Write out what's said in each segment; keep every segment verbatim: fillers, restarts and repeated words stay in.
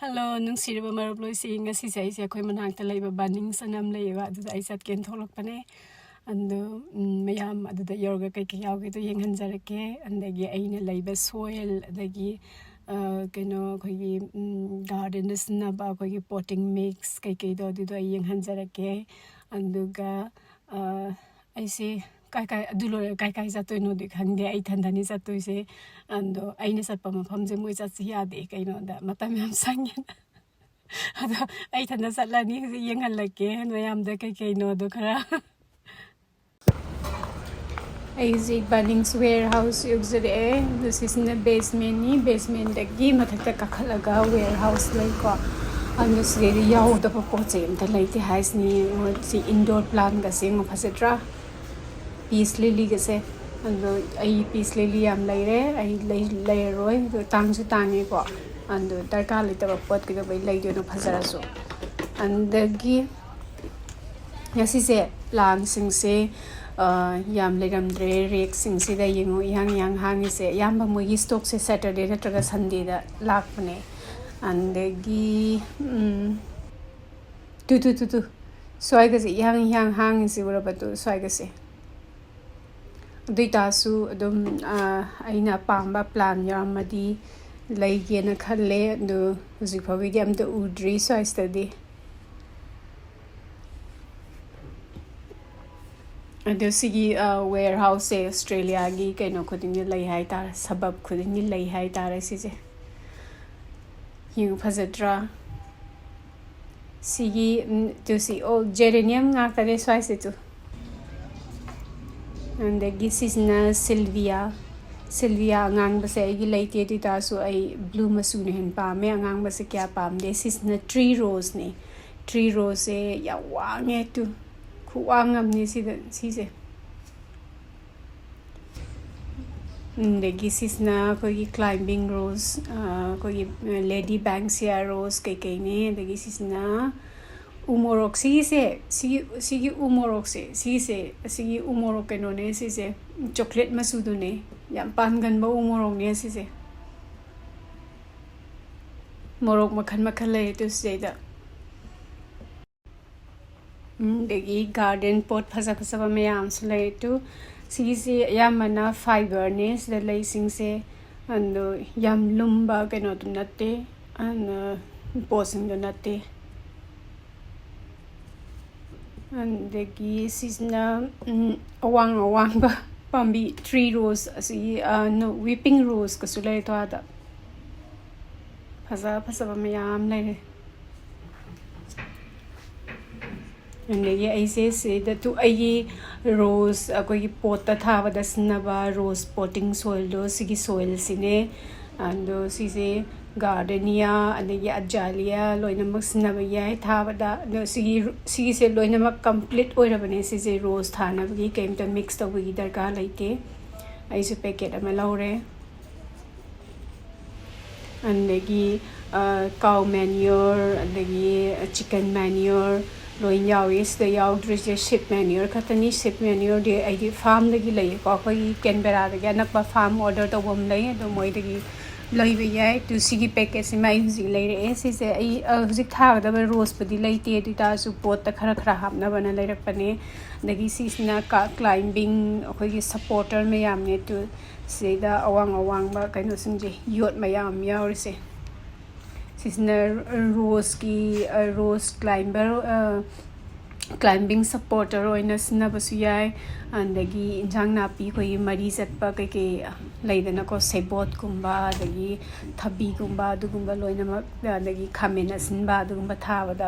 Hello, ꯅꯨꯡꯁꯤꯔꯕ ꯃꯔꯨꯞ ꯂꯣꯏꯁꯤ꯫ ꯉꯁꯤꯁꯦ ꯑꯩꯁꯦ ꯑꯩꯈꯣꯏ ꯃꯅꯥꯛꯇ ꯂꯩꯕ ꯕꯥꯅꯤꯡꯁ ꯑꯅ ꯑꯃ ꯂꯩꯌꯦꯕ, ꯑꯗꯨꯗ ꯑꯩ ꯆꯠꯀꯦꯅ ꯊꯣꯛꯂꯛꯄꯅꯦ꯫ ꯑꯗꯣ, ꯎꯝ, ꯃꯌꯥꯝ ꯑꯗꯨꯗ ꯌꯧꯔꯒ ꯀꯩꯀꯩ ꯌꯥꯎꯒꯦꯗꯣ ꯌꯦꯡꯍꯟꯖꯔꯛꯀꯦ꯫ ꯑꯗꯒꯤ ꯑꯩꯅ ꯂꯩꯕ soil, ꯑꯗꯒꯤ, ꯑ, ꯀꯩꯅꯣ, ꯑꯩꯈꯣꯏꯒꯤ, ꯎꯝ, gardenꯗ ꯁꯤꯖꯤꯟꯅꯕ ꯑꯩꯈꯣꯏꯒꯤ potting mix ꯀꯩꯀꯩꯗꯣ, ꯑꯗꯨꯗꯣ ꯑꯩ ꯌꯦꯡꯍꯟꯖꯔꯛꯀꯦ꯫ ꯑꯗꯨꯒ, ꯑ, ꯑꯩꯁꯦ ꯀꯥꯏ ꯀꯥꯏ, ꯑꯗꯨ ꯂꯣꯏꯔꯒ ꯀꯥꯏ ꯀꯥꯏ ꯆꯠꯇꯣꯏꯅꯣꯗꯤ ꯈꯪꯗꯦ꯫ ꯑꯩ ꯏꯊꯟꯗꯅꯤ ꯆꯠꯇꯣꯏꯁꯦ꯫ ꯑꯗꯣ ꯑꯩꯅ ꯆꯠꯄ ꯃꯐꯝꯁꯦ ꯃꯣꯏ ꯆꯠꯁꯤ ꯌꯥꯗꯦ, ꯀꯩꯅꯣꯗ ꯃꯇꯝ ꯌꯥꯝ ꯁꯪꯉꯦꯅ꯫ ꯑꯗꯣ ꯑꯩ ꯏꯊꯟꯗ ꯆꯠꯂꯅꯤ꯫ ꯍꯧꯖꯤꯛ ꯌꯦꯡꯍꯜꯂꯛꯀꯦ ꯃꯌꯥꯝꯗ ꯀꯩ ꯀꯩꯅꯣꯗꯣ ꯈꯔ꯫ ꯑꯩ ꯍꯧꯖꯤꯛ ꯕꯥꯅꯤꯡꯁ warehouse ꯌꯧꯖꯔꯛꯑꯦ꯫ ꯑꯗꯣ ꯁꯤꯁꯤꯅ basementꯅꯤ꯫ Basementꯇꯒꯤ ꯃꯊꯛꯇ ꯀꯥꯈꯠꯂꯒ warehouse ꯂꯩꯀꯣ꯫ ꯑꯗꯣ ꯁꯤꯗꯩꯗ ꯌꯥꯎꯗꯕ ꯄꯣꯠ ꯆꯩ ꯑꯝꯇ ꯂꯩꯇꯦ ꯍꯥꯏꯁꯤꯅꯤ꯫ ꯁꯤ indoor plantꯒꯁꯦ ꯌꯦꯡꯉꯨ, ꯐꯖꯗ꯭ꯔꯥ? Peace lilyꯒꯁꯦ꯫ ꯑꯗꯣ ꯑꯩ peace lily ꯌꯥꯝ ꯂꯩꯔꯦ꯫ ꯑꯩ ꯂꯩ-, ꯂꯩꯔꯔꯣꯏ꯫ ꯑꯗꯣ ꯇꯥꯡꯁꯨ ꯇꯥꯡꯉꯦꯀꯣ꯫ ꯑꯗꯣ ꯗꯔꯀꯥꯔ ꯂꯩꯇꯕ ꯄꯣꯠ ꯀꯩꯗꯧꯕꯩ ꯂꯩꯗꯣꯏꯅꯣ, ꯐꯖꯔꯁꯨ? ꯑꯗꯒꯤ ꯉꯁꯤꯁꯦ plantꯁꯤꯡꯁꯦ, ꯑ, ꯌꯥꯝ ꯂꯩꯔꯝꯗ꯭ꯔꯦ꯫ Rackꯁꯤꯡꯁꯤꯗ ꯌꯦꯡꯉꯨ, ꯏꯍꯥꯡ ꯏꯍꯥꯡ ꯍꯥꯡꯉꯤꯁꯦ꯫ ꯑꯌꯥꯝꯕ ꯃꯣꯏꯒꯤ stockꯁꯦ Saturday ꯅꯠꯇ꯭ꯔꯒ Sundayꯗ ꯂꯥꯛꯄꯅꯦ꯫ ꯑꯗꯒꯤ, ꯎꯝ, ꯇꯨ, ꯇꯨ, ꯇꯨ, ꯇꯨ꯫ ꯁ꯭ꯋꯥꯏꯒꯁꯦ ꯏꯍꯥꯡ ꯏꯍꯥꯡ ꯍꯥꯡꯉꯤꯁꯦ ꯎꯔꯕ? ꯇꯨ, ꯁ꯭ꯋꯥꯏꯒꯁꯦ꯫ ꯑꯗꯨ ꯑꯣꯏꯇꯥꯔꯁꯨ ꯑꯗꯨꯝ, ꯑ, ꯑꯩꯅ ꯑꯄꯥꯝꯕ plant ꯌꯥꯎꯔꯝꯃꯗꯤ ꯂꯩꯒꯦꯅ ꯈꯜꯂꯦ꯫ ꯑꯗꯨ ꯍꯧꯖꯤꯛ ꯐꯥꯎꯒꯤꯗꯤ ꯑꯝꯇ ꯎꯗ꯭ꯔꯤ ꯁ꯭ꯋꯥꯏꯁꯤꯗꯗꯤ꯫ ꯑꯗꯣ ꯁꯤꯒꯤ, ꯑ, warehouseꯁꯦ Australiaꯒꯤ ꯀꯩꯅꯣ ꯈꯨꯗꯤꯡꯒꯤ ꯂꯩ ꯍꯥꯏꯇꯥꯔꯦ, suburb ꯈꯨꯗꯤꯡꯒꯤ ꯂꯩ ꯍꯥꯏꯇꯥꯔꯦ ꯁꯤꯁꯦ꯫ ꯌꯦꯡꯉꯨ, ꯐꯖꯗ꯭ꯔꯥ? ꯁꯤꯒꯤ, ꯎꯝ, ꯇꯨ ꯁꯤ, ꯑꯣ, geranium ꯉꯥꯛꯇꯅꯦ ꯁ꯭ꯋꯥꯏꯁꯦ ꯇꯨ꯫ ꯑꯗꯒꯤ ꯁꯤꯁꯤꯅ salvia꯫ Salvia ꯑꯉꯥꯡꯕꯁꯦ ꯑꯩꯒꯤ ꯂꯩꯇꯦ, ꯑꯗꯨ ꯑꯣꯏꯇꯥꯔꯁꯨ ꯑꯩ blue ꯃꯆꯨꯅ ꯍꯦꯟꯅ ꯄꯥꯝꯃꯦ, ꯑꯉꯥꯡꯕꯁꯦ ꯀꯌꯥ ꯄꯥꯝꯗꯦ꯫ ꯁꯤꯁꯤꯅ tree roseꯅꯦ꯫ Tree roseꯁꯦ ꯌꯥꯝ ꯋꯥꯡꯉꯦ ꯇꯨ, ꯈꯨꯋꯥꯡ ꯑꯃꯅꯦ ꯁꯤꯗ, ꯁꯤꯁꯦ꯫ ꯑꯗꯒꯤ ꯁꯤꯁꯤꯅ ꯑꯩꯈꯣꯏꯒꯤ climbing rose, ꯑ, ꯑꯩꯈꯣꯏꯒꯤ lady banksia rose ꯀꯩꯀꯩꯅꯦ꯫ ꯑꯗꯒꯤ ꯁꯤꯁꯤꯅ ꯎ ꯃꯣꯔꯣꯛ꯫ ꯁꯤꯒꯤꯁꯦ, ꯁꯤꯒꯤ, ꯁꯤꯒꯤ ꯎ ꯃꯣꯔꯣꯛꯁꯦ, ꯁꯤꯒꯤꯁꯦ, ꯑꯁꯤꯒꯤ ꯎ ꯃꯣꯔꯣꯛ ꯀꯩꯅꯣꯅꯦ ꯁꯤꯁꯦ, chocolate ꯃꯆꯨꯗꯨꯅꯦ꯫ ꯌꯥꯝ ꯄꯥꯟꯒꯟꯕ ꯎ ꯃꯣꯔꯣꯛꯅꯦ ꯁꯤꯁꯦ꯫ ꯃꯣꯔꯣꯛ ꯃꯈꯜ ꯃꯈꯜ ꯂꯩꯔꯦ ꯇꯨ ꯁꯤꯗꯩꯗ꯫ ꯎꯝ, ꯑꯗꯒꯤ garden pot ꯐꯖ ꯐꯖꯕ ꯃꯌꯥꯝꯁꯨ ꯂꯩꯔꯦ ꯇꯨ꯫ ꯁꯤꯒꯤꯁꯤ ꯑꯌꯥꯝꯕꯅ fiberꯅꯦ ꯁꯤꯗ ꯂꯩꯁꯤꯡꯁꯦ꯫ ꯑꯗꯣ ꯌꯥꯝ ꯂꯨꯝꯕ ꯀꯩꯅꯣꯗꯨ ꯅꯠꯇꯦ, ꯑꯗꯨꯅ potꯁꯤꯡꯗꯣ ꯅꯠꯇꯦ꯫ ꯑꯗꯒꯤ ꯁꯤꯁꯤꯅ, ꯎꯝ, ꯑꯋꯥꯡ ꯑꯋꯥꯡꯕ ꯄꯥꯝꯕꯤ, tree rose, ꯑꯁꯤꯒꯤ, ꯑ, ꯅ-, weeping roseꯀꯁꯨ ꯂꯩꯔꯦ ꯇꯣ ꯑꯥꯗ꯫ ꯐꯖ ꯐꯖꯕ ꯃꯌꯥꯝ ꯂꯩꯔꯦ꯫ ꯑꯗꯒꯤ ꯑꯩꯁꯦ ꯁꯤꯗ ꯇꯨ ꯑꯩꯒꯤ rose, ꯑꯩꯈꯣꯏꯒꯤ potꯇ ꯊꯥꯕꯗ ꯁꯤꯖꯤꯟꯅꯕ rose potting soilꯗꯣ, ꯁꯤꯒꯤ soilꯁꯤꯅꯦ꯫ ꯑꯗꯣ ꯁꯤꯁꯦ gardenia, ꯑꯗꯒꯤ azalea ꯂꯣꯏꯅꯃꯛ ꯁꯤꯖꯤꯟꯅꯕ ꯌꯥꯏ ꯊꯥꯕꯗ꯫ ꯑꯗꯣ ꯁꯤꯒꯤ, ꯁꯤꯒꯤꯁꯦ ꯂꯣꯏꯅꯃꯛ complete ꯑꯣꯏꯔꯕꯅꯦ꯫ ꯁꯤꯁꯦ rose ꯊꯥꯅꯕꯒꯤ ꯀꯩꯝꯇ mix ꯇꯧꯕꯒꯤ ꯗꯔꯀꯥꯔ ꯂꯩꯇꯦ꯫ ꯑꯩꯁꯨ packet ꯑꯃ ꯂꯧꯔꯦ꯫ ꯑꯗꯒꯤ, ꯑ, cow manure, ꯑꯗꯒꯤ chicken manure ꯂꯣꯏ ꯌꯥꯎꯏ꯫ ꯁꯤꯗ ꯌꯥꯎꯗ꯭ꯔꯤꯁꯦ sheep manure ꯈꯛꯇꯅꯤ꯫ Sheep manureꯗꯤ ꯑꯩꯗꯤ farmꯗꯒꯤ ꯂꯩꯌꯦꯀꯣ, ꯑꯩꯈꯣꯏꯒꯤ Canberraꯗꯒꯤ ꯑꯅꯛꯄ farm order ꯇꯧꯕ ꯑꯃ ꯂꯩ, ꯑꯗꯣ ꯃꯣꯏꯗꯒꯤ ꯂꯩꯕ ꯌꯥꯏ꯫ ꯑꯗꯨ ꯁꯤꯒꯤ packetꯁꯤꯃ ꯑꯩ ꯍꯧꯖꯤꯛ ꯂꯩꯔꯛꯑꯦ꯫ ꯁꯤꯁꯦ ꯑꯩ, ꯑ, ꯍꯧꯖꯤꯛ ꯊꯥꯒꯗꯕ roseꯄꯨꯗꯤ ꯂꯩꯇꯦ, ꯑꯗꯨ ꯑꯣꯏꯇꯥꯔꯁꯨ potꯇ ꯈꯔ ꯈꯔ ꯍꯥꯞꯅꯕꯅ ꯂꯩꯔꯛꯄꯅꯦ꯫ ꯑꯗꯒꯤ ꯁꯤꯁꯤꯅ ꯀ-, climbing ꯑꯩꯈꯣꯏꯒꯤ supporter ꯃꯌꯥꯝꯅꯦ꯫ ꯑꯗꯨ ꯁꯤꯗꯩꯗ ꯑꯋꯥꯡ ꯑꯋꯥꯡꯕ ꯀꯩꯅꯣꯁꯤꯡꯁꯦ, ꯌꯣꯠ ꯃꯌꯥꯝ ꯌꯥꯎꯔꯤꯁꯦ꯫ ꯁꯤꯁꯤꯅ roseꯀꯤ, ꯑ, rose climber, ꯑ, climbing supporter ꯑꯣꯏꯅ ꯁꯤꯖꯤꯟꯅꯕꯁꯨ ꯌꯥꯏ꯫ ꯑꯗꯒꯤ ꯏꯟꯖꯥꯡ ꯅꯥꯄꯤ ꯑꯩꯈꯣꯏꯒꯤ ꯃꯔꯤ ꯆꯠꯄ ꯀꯩꯀꯩ ꯂꯩꯗꯅꯀꯣ, ꯁꯦꯕꯣꯠꯀꯨꯝꯕ, ꯑꯗꯒꯤ ꯊꯕꯤꯒꯨꯝꯕ, ꯑꯗꯨꯒꯨꯝꯕ ꯂꯣꯏꯅꯃꯛ, ꯑꯗꯒꯤ ꯈꯥꯃꯦꯟ ꯑꯁꯤꯟꯕ, ꯑꯗꯨꯒꯨꯝꯕ ꯊꯥꯕꯗ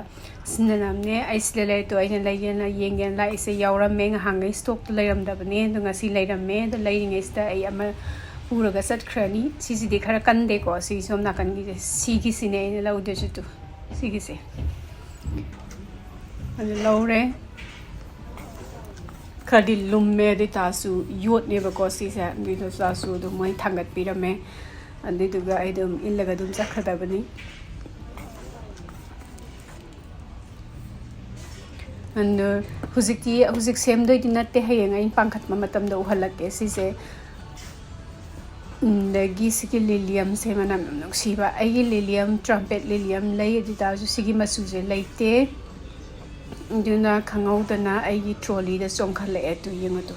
ꯁꯤꯖꯤꯟꯅꯅꯕꯅꯦ꯫ ꯑꯩ ꯁꯤꯗ ꯂꯩꯔꯦ ꯇꯣ, ꯑꯩꯅ ꯂꯩꯒꯦꯅ ꯌꯦꯡꯒꯦꯅ ꯂꯥꯛꯏꯁꯦ ꯌꯥꯎꯔꯝꯃꯦ꯫ ꯉꯍꯥꯟꯈꯩ stockꯇ ꯂꯩꯔꯝꯗꯕꯅꯦ, ꯑꯗꯣ ꯉꯁꯤ ꯂꯩꯔꯝꯃꯦ꯫ ꯑꯗꯣ ꯂꯩꯔꯤꯉꯩꯁꯤꯗ ꯑꯩ ꯑꯃ ꯄꯨꯔꯒ ꯆꯠꯈ꯭ꯔꯅꯤ꯫ ꯁꯤꯁꯤꯗꯤ ꯈꯔ ꯀꯟꯗꯦꯀꯣ, ꯁꯤ ꯁꯣꯝ ꯅꯥꯀꯟꯒꯤꯁꯦ, ꯁꯤꯒꯤꯁꯤꯅꯦ ꯑꯩꯅ ꯂꯧꯗꯣꯏꯁꯦ ꯇꯨ, ꯁꯤꯒꯤꯁꯦ꯫ ꯑꯗꯨ ꯂꯧꯔꯦ꯫ ꯈꯔꯗꯤ ꯂꯨꯝꯃꯦ, ꯑꯗꯨ ꯑꯣꯏꯇꯥꯔꯁꯨ ꯌꯣꯠꯅꯦꯕꯀꯣ ꯁꯤꯁꯦ, ꯑꯗꯨꯏꯗꯨ ꯆꯥꯁꯨ ꯑꯗꯨꯝ ꯃꯣꯏ ꯊꯥꯡꯒꯠꯄꯤꯔꯝꯃꯦ꯫ ꯑꯗꯨꯏꯗꯨꯒ ꯑꯩ ꯑꯗꯨꯝ ꯏꯜꯂꯒ ꯑꯗꯨꯝ ꯆꯠꯈ꯭ꯔꯗꯕꯅꯤ꯫ ꯑꯗꯨ ꯍꯧꯖꯤꯛꯇꯤ, ꯍꯧꯖꯤꯛ ꯁꯦꯝꯗꯣꯏꯗꯤ ꯅꯠꯇꯦ, ꯍꯌꯦꯡ ꯑꯩꯅ ꯄꯥꯡꯈꯠꯄ ꯃꯇꯝꯗ ꯎꯍꯜꯂꯛꯀꯦ ꯁꯤꯁꯦ꯫ ꯑꯗꯒꯤ ꯁꯤꯒꯤ ꯂꯤꯂꯤꯌꯝꯁꯦ ꯃꯅꯝ ꯌꯥꯝ ꯅꯨꯡꯁꯤꯕ꯫ ꯑꯩꯒꯤ ꯂꯤꯂꯤꯌꯝ, ꯇ꯭ꯔꯝꯄꯦꯠ ꯂꯤꯂꯤꯌꯝ ꯂꯩ, ꯑꯗꯨ ꯑꯣꯏ ꯇꯥꯔꯁꯨ ꯁꯤꯒꯤ ꯃꯆꯨꯁꯦ ꯂꯩꯇꯦ꯫ ꯑꯗꯨꯅ ꯈꯪꯍꯧꯗꯅ ꯑꯩꯒꯤ ꯇ꯭ꯔꯣꯂꯤꯗ ꯆꯣꯡꯈꯠꯂꯛꯑꯦ꯫ ꯑꯗꯨ ꯌꯦꯡꯉꯨ ꯑꯗꯨ꯫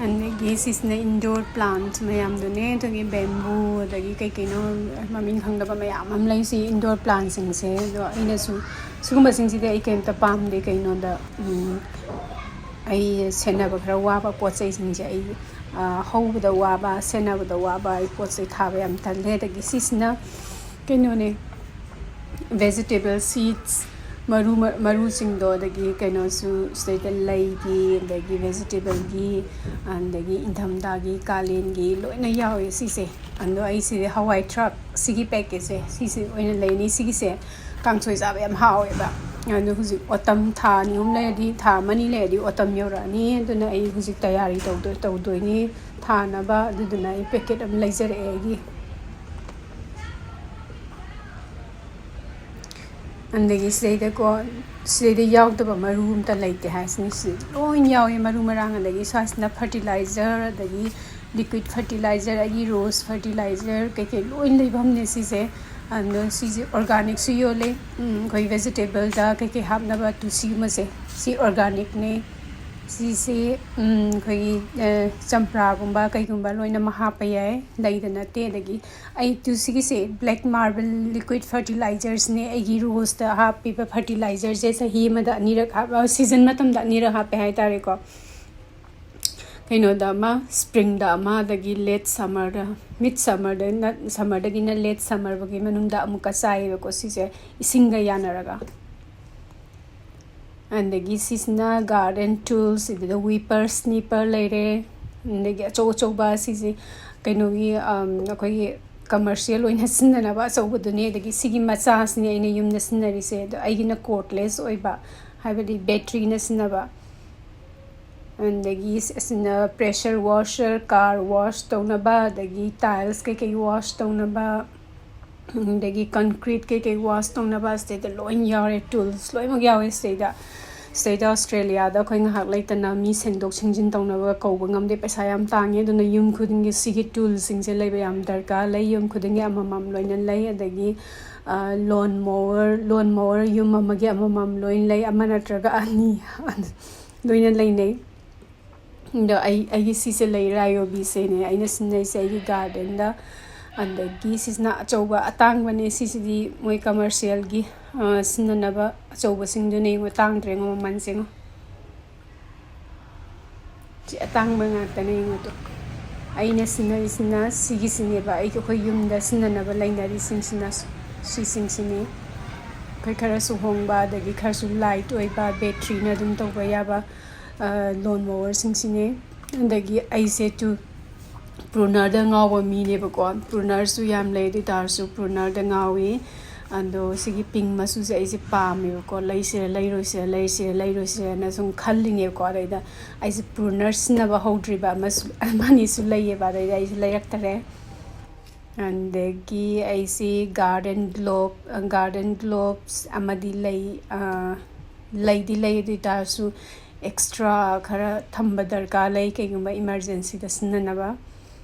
ꯑꯗꯒꯤ ꯁꯤꯁꯤꯅ indoor plants ꯃꯌꯥꯝꯗꯨꯅꯦ, ꯑꯗꯒꯤ bamboo, ꯑꯗꯒꯤ ꯀꯩ ꯀꯩꯅꯣ ꯃꯃꯤꯡ ꯈꯪꯗꯕ ꯃꯌꯥꯝ ꯑꯃ ꯂꯩ꯫ ꯁꯤ indoor plantꯁꯤꯡꯁꯦ, ꯑꯗꯣ ꯑꯩꯅꯁꯨ ꯁꯤꯒꯨꯝꯕꯁꯤꯡꯁꯤꯗꯤ ꯑꯩ ꯀꯩꯝꯇ ꯄꯥꯝꯗꯦ꯫ ꯀꯩꯅꯣꯗ, ꯎꯝ, ꯑꯩ ꯁꯦꯟꯅꯕ ꯈꯔ ꯋꯥꯕ ꯄꯣꯠ ꯆꯩꯁꯤꯡꯁꯦ ꯑꯩ, ꯑ, ꯍꯧꯕꯗ ꯋꯥꯕ, ꯁꯦꯟꯅꯕꯗ ꯋꯥꯕ, ꯑꯩ ꯄꯣꯠ ꯆꯩ ꯊꯥꯕ ꯌꯥꯝ ꯇꯜꯂꯦ꯫ ꯑꯗꯒꯤ ꯁꯤꯁꯤꯅ ꯀꯩꯅꯣꯅꯦ, vegetable seeds, ꯃꯔꯨ, ꯃꯔꯨꯁꯤꯡꯗꯣ, ꯑꯗꯒꯤ ꯀꯩꯅꯣꯁꯨ ꯁꯤꯗꯩꯗ ꯂꯩꯒꯤ, ꯑꯗꯒꯤ vegetableꯒꯤ, ꯑꯗꯒꯤ ꯏꯪꯊꯝꯊꯥꯒꯤ, ꯀꯥꯂꯦꯟꯒꯤ ꯂꯣꯏꯅ ꯌꯥꯎꯋꯦ ꯁꯤꯁꯦ꯫ ꯑꯗꯣ ꯑꯩ ꯁꯤꯗꯤ ꯍꯋꯥꯏ ꯊ꯭ꯔꯥꯛ, ꯁꯤꯒꯤ packetꯁꯦ, ꯁꯤꯁꯦ ꯑꯣꯏꯅ ꯂꯩꯅꯤ꯫ ꯁꯤꯒꯤꯁꯦ ꯀꯥꯡꯁꯣꯏ ꯆꯥꯕ ꯌꯥꯝ ꯍꯥꯎꯋꯦꯕ꯫ ꯑꯗꯣ ꯍꯧꯖꯤꯛ autumn, ꯊꯥ ꯑꯅꯤ ꯑꯍꯨꯝ ꯂꯩꯔꯗꯤ, ꯊꯥ ꯑꯃ ꯑꯅꯤ ꯂꯩꯔꯗꯤ autumn ꯌꯧꯔꯛꯑꯅꯤ꯫ ꯑꯗꯨꯅ ꯑꯩ ꯍꯧꯖꯤꯛ ꯇꯌꯥꯔꯤ ꯇꯧꯗꯣꯏ-, ꯇꯧꯗꯣꯏꯅꯤ ꯊꯥꯅꯕ꯫ ꯑꯗꯨꯗꯨꯅ ꯑꯩ packet ꯑꯃ ꯂꯩꯖꯔꯛꯑꯦ ꯑꯩꯒꯤ꯫ ꯑꯗꯒꯤ ꯁꯤꯗꯩꯗꯀꯣ, ꯁꯤꯗꯩꯗ ꯌꯥꯎꯗꯕ ꯃꯔꯨ ꯑꯝꯇ ꯂꯩꯇꯦ ꯍꯥꯏꯁꯤꯅꯤ꯫ ꯁꯤꯗ ꯂꯣꯏ ꯌꯥꯎꯋꯦ, ꯃꯔꯨ ꯃꯔꯥꯡ꯫ ꯑꯗꯒꯤ ꯁ꯭ꯋꯥꯏꯁꯤꯅ fertilizer, ꯑꯗꯒꯤ liquid fertilizer, ꯑꯩꯒꯤ rose fertilizer ꯀꯩꯀꯩ ꯂꯣꯏ ꯂꯩꯐꯝꯅꯦ ꯁꯤꯁꯦ꯫ ꯑꯗꯣ ꯁꯤꯁꯦ organicꯁꯨ ꯌꯣꯜꯂꯦ꯫ ꯎꯝ, ꯑꯩꯈꯣꯏ vegetableꯗ ꯀꯩꯀꯩ ꯍꯥꯞꯅꯕ ꯇꯨꯜꯁꯤꯒꯨꯝꯕꯁꯦ, ꯁꯤ organicꯅꯦ꯫ ꯁꯤꯁꯦ, ꯎꯝ, ꯑꯩꯈꯣꯏꯒꯤ, ꯑ, ꯆꯝꯄ꯭ꯔꯥꯒꯨꯝꯕ ꯀꯩꯒꯨꯝꯕ ꯂꯣꯏꯅꯃꯛ ꯍꯥꯞꯄ ꯌꯥꯏ, ꯂꯩꯗ ꯅꯠꯇꯦ꯫ ꯑꯗꯒꯤ ꯑꯩ ꯇꯨꯜꯁꯤꯒꯤꯁꯦ black marble liquid fertilizerꯅꯦ, ꯑꯩꯒꯤ roseꯇ ꯍꯥꯞꯄꯤꯕ fertilizerꯁꯦ꯫ ꯆꯍꯤ ꯑꯃꯗ ꯑꯅꯤꯔꯛ ꯍꯥꯞ-, season ꯃꯇꯝꯗ ꯑꯅꯤꯔꯛ ꯍꯥꯞꯄꯦ ꯍꯥꯏꯇꯥꯔꯦꯀꯣ꯫ ꯀꯩꯅꯣꯗ ꯑꯃ, springꯗ ꯑꯃ, ꯑꯗꯒꯤ late summerꯗ, mid summerꯗ ꯅ-, summerꯗꯒꯤꯅ late summerꯐꯥꯎꯒꯤ ꯃꯅꯨꯡꯗ ꯑꯃꯨꯛꯀ ꯆꯥꯏꯌꯦꯕꯀꯣ ꯁꯤꯁꯦ, ꯏꯁꯤꯡꯒ ꯌꯥꯅꯔꯒ꯫ ꯑꯗꯒꯤ ꯁꯤꯁꯤꯅ garden tools, ꯑꯗꯨꯗ weeper, snipper ꯂꯩꯔꯦ꯫ ꯑꯗꯒꯤ ꯑꯆꯧ ꯑꯆꯧꯕ ꯁꯤꯁꯦ ꯀꯩꯅꯣꯒꯤ, ꯑꯝ, ꯑꯩꯈꯣꯏꯒꯤ commercial ꯑꯣꯏꯅ ꯁꯤꯖꯤꯟꯅꯅꯕ ꯑꯆꯧꯕꯗꯨꯅꯦ꯫ ꯑꯗꯒꯤ ꯁꯤꯒꯤ ꯃꯆꯥꯁꯤꯅꯦ ꯑꯩꯅ ꯌꯨꯝꯗ ꯁꯤꯖꯤꯟꯅꯔꯤꯁꯦ꯫ ꯑꯗꯣ ꯑꯩꯒꯤꯅ cordless ꯑꯣꯏꯕ, ꯍꯥꯏꯕꯗꯤ batteryꯅ ꯁꯤꯖꯤꯟꯅꯕ꯫ ꯑꯗꯒꯤ ꯑꯁꯤꯅ pressure washer, car wash ꯇꯧꯅꯕ, ꯑꯗꯒꯤ tiles ꯀꯩꯀꯩ wash ꯇꯧꯅꯕ, ꯑꯗꯒꯤ concrete ꯀꯩꯀꯩ wash ꯇꯧꯅꯕ ꯁꯤꯗꯩꯗ ꯂꯣꯏ ꯌꯥꯎꯔꯦ, tools ꯂꯣꯏꯅꯃꯛ ꯌꯥꯎꯔꯦ ꯁꯤꯗꯩꯗ꯫ ꯁꯤꯗꯩꯗ ꯑꯣꯁꯇ꯭ꯔꯦꯂꯤꯌꯥꯗ ꯑꯩꯈꯣꯏ ꯉꯥꯏꯍꯥꯛ ꯂꯩꯇꯅ ꯃꯤ ꯁꯦꯡꯗꯣꯛ ꯁꯦꯡꯖꯤꯟ ꯇꯧꯅꯕ ꯀꯧꯕ ꯉꯝꯗꯦ, ꯄꯩꯁꯥ ꯌꯥꯝ ꯇꯥꯡꯉꯦ꯫ ꯑꯗꯨꯅ ꯌꯨꯝ ꯈꯨꯗꯤꯡꯒꯤ ꯁꯤꯒꯤ ꯇꯨꯜꯁꯤꯡꯁꯦ ꯂꯩꯕ ꯌꯥꯝ ꯗꯔꯀꯥꯔ ꯂꯩ꯫ ꯌꯨꯝ ꯈꯨꯗꯤꯡꯒꯤ ꯑꯃꯃꯝ ꯂꯣꯏꯅ ꯂꯩ꯫ ꯑꯗꯒꯤ ꯂꯣꯟ ꯃꯣꯋꯔ ꯂꯣꯟ ꯃꯣꯋꯔ ꯌꯨꯝ ꯑꯃꯒꯤ ꯑꯃꯃꯝ ꯂꯣꯏꯅ ꯂꯩ, ꯑꯃ ꯅꯠꯇ꯭ꯔꯒ ꯑꯅꯤ ꯂꯣꯏꯅ ꯂꯩꯅꯩ꯫ ꯑꯗꯣ ꯑꯩ ꯑꯩꯒꯤ ꯁꯤꯁꯦ ꯂꯩ, ꯔꯥꯏꯌꯣꯕꯤꯁꯦꯅꯦ ꯑꯩꯅ ꯁꯤꯖꯤꯟꯅꯩꯁꯦ ꯑꯩꯒꯤ ꯒꯥꯔꯗꯦꯟꯗ꯫ ꯑꯗꯒꯤ ꯁꯤꯁꯤꯅ ꯑꯆꯧꯕ ꯑꯇꯥꯡꯕꯅꯦ, ꯁꯤꯁꯤꯗꯤ ꯃꯣꯏ ꯀꯃꯔꯁꯤꯌꯦꯜꯒꯤ ꯁꯤꯖꯤꯟꯅꯅꯕ ꯑꯆꯧꯕꯁꯤꯡꯗꯨꯅꯦ꯫ ꯌꯦꯡꯉꯣ, ꯇꯥꯡꯗ꯭ꯔꯦ ꯌꯦꯡꯉꯣ, ꯃꯃꯜꯁꯦ ꯌꯦꯡꯉꯣ꯫ ꯁꯤ ꯑꯇꯥꯡꯕ ꯉꯥꯛꯇꯅꯦ ꯌꯦꯡꯉꯣ꯫ ꯑꯗꯣ ꯑꯩꯅ ꯁꯤꯖꯤꯟꯅꯔꯤꯁꯤꯅ ꯁꯤꯒꯤꯁꯤꯅꯦꯕ, ꯑꯩꯒꯤ ꯑꯩꯈꯣꯏ ꯌꯨꯝꯗ ꯁꯤꯖꯤꯟꯅꯅꯕ ꯂꯩꯅꯔꯤꯁꯤꯡꯁꯤꯅ ꯁꯤꯁꯤꯡꯁꯤꯅꯤ꯫ ꯑꯩꯈꯣꯏ ꯈꯔꯁꯨ ꯍꯣꯡꯕ, ꯑꯗꯒꯤ ꯈꯔꯁꯨ ꯂꯥꯏꯠ ꯑꯣꯏꯕ, ꯕꯦꯇ꯭ꯔꯤꯅ ꯑꯗꯨꯝ ꯇꯧꯕ ꯌꯥꯕ ꯂꯣꯟ ꯃꯣꯋꯔꯁꯤꯡꯁꯤꯅꯤ꯫ ꯑꯗꯒꯤ ꯑꯩꯁꯦ ꯇꯨ ꯄ꯭ꯔꯨꯅꯔꯗ ꯉꯥꯎꯕ ꯃꯤꯅꯦꯕꯀꯣ꯫ ꯄ꯭ꯔꯨꯅꯔꯁꯨ ꯌꯥꯝ ꯂꯩ, ꯑꯗꯨ ꯑꯣꯏ ꯇꯥꯔꯁꯨ ꯄ꯭ꯔꯨꯅꯔꯗ ꯉꯥꯎꯏ꯫ ꯑꯗꯣ ꯁꯤꯒꯤ ꯄꯤꯡ ꯃꯆꯨꯁꯦ ꯑꯩꯁꯦ ꯄꯥꯝꯃꯦꯕꯀꯣ꯫ ꯂꯩꯁꯤꯔ ꯂꯩꯔꯣꯏꯁꯤꯔ, ꯂꯩꯁꯤꯔ ꯂꯩꯔꯣꯏꯁꯤꯔꯅ ꯁꯨꯝ ꯈꯜꯂꯤꯅꯦꯕꯀꯣ꯫ ꯑꯗꯩꯗ ꯑꯩꯁꯦ ꯄ꯭ꯔꯨꯅꯔ ꯁꯤꯖꯤꯟꯅꯕ ꯍꯧꯗ꯭ꯔꯤꯕ ꯑꯃꯁꯨ, ꯑꯃꯅꯤꯁꯨ ꯂꯩꯌꯦꯕ, ꯑꯗꯩꯗ ꯑꯩꯁꯦ ꯂꯩꯔꯛꯇꯔꯦ꯫ ꯑꯗꯒꯤ ꯑꯩꯁꯤ ꯒꯥꯔꯗꯦꯟ ꯒ꯭ꯂꯣꯞ ꯒꯥꯔꯗꯦꯟ ꯒ꯭ꯂꯣꯞꯁ ꯑꯃꯗꯤ ꯂꯩ꯫ ꯂꯩꯗꯤ ꯂꯩ, ꯑꯗꯨ ꯑꯣꯏ ꯇꯥꯔꯁꯨ ꯑꯦꯛꯁꯇ꯭ꯔꯥ ꯈꯔ ꯊꯝꯕ ꯗꯔꯀꯥꯔ ꯂꯩ, ꯀꯩꯒꯨꯝꯕ ꯏꯃꯥꯔꯖꯦꯟꯁꯤꯗ ꯁꯤꯖꯤꯟꯅꯅꯕ꯫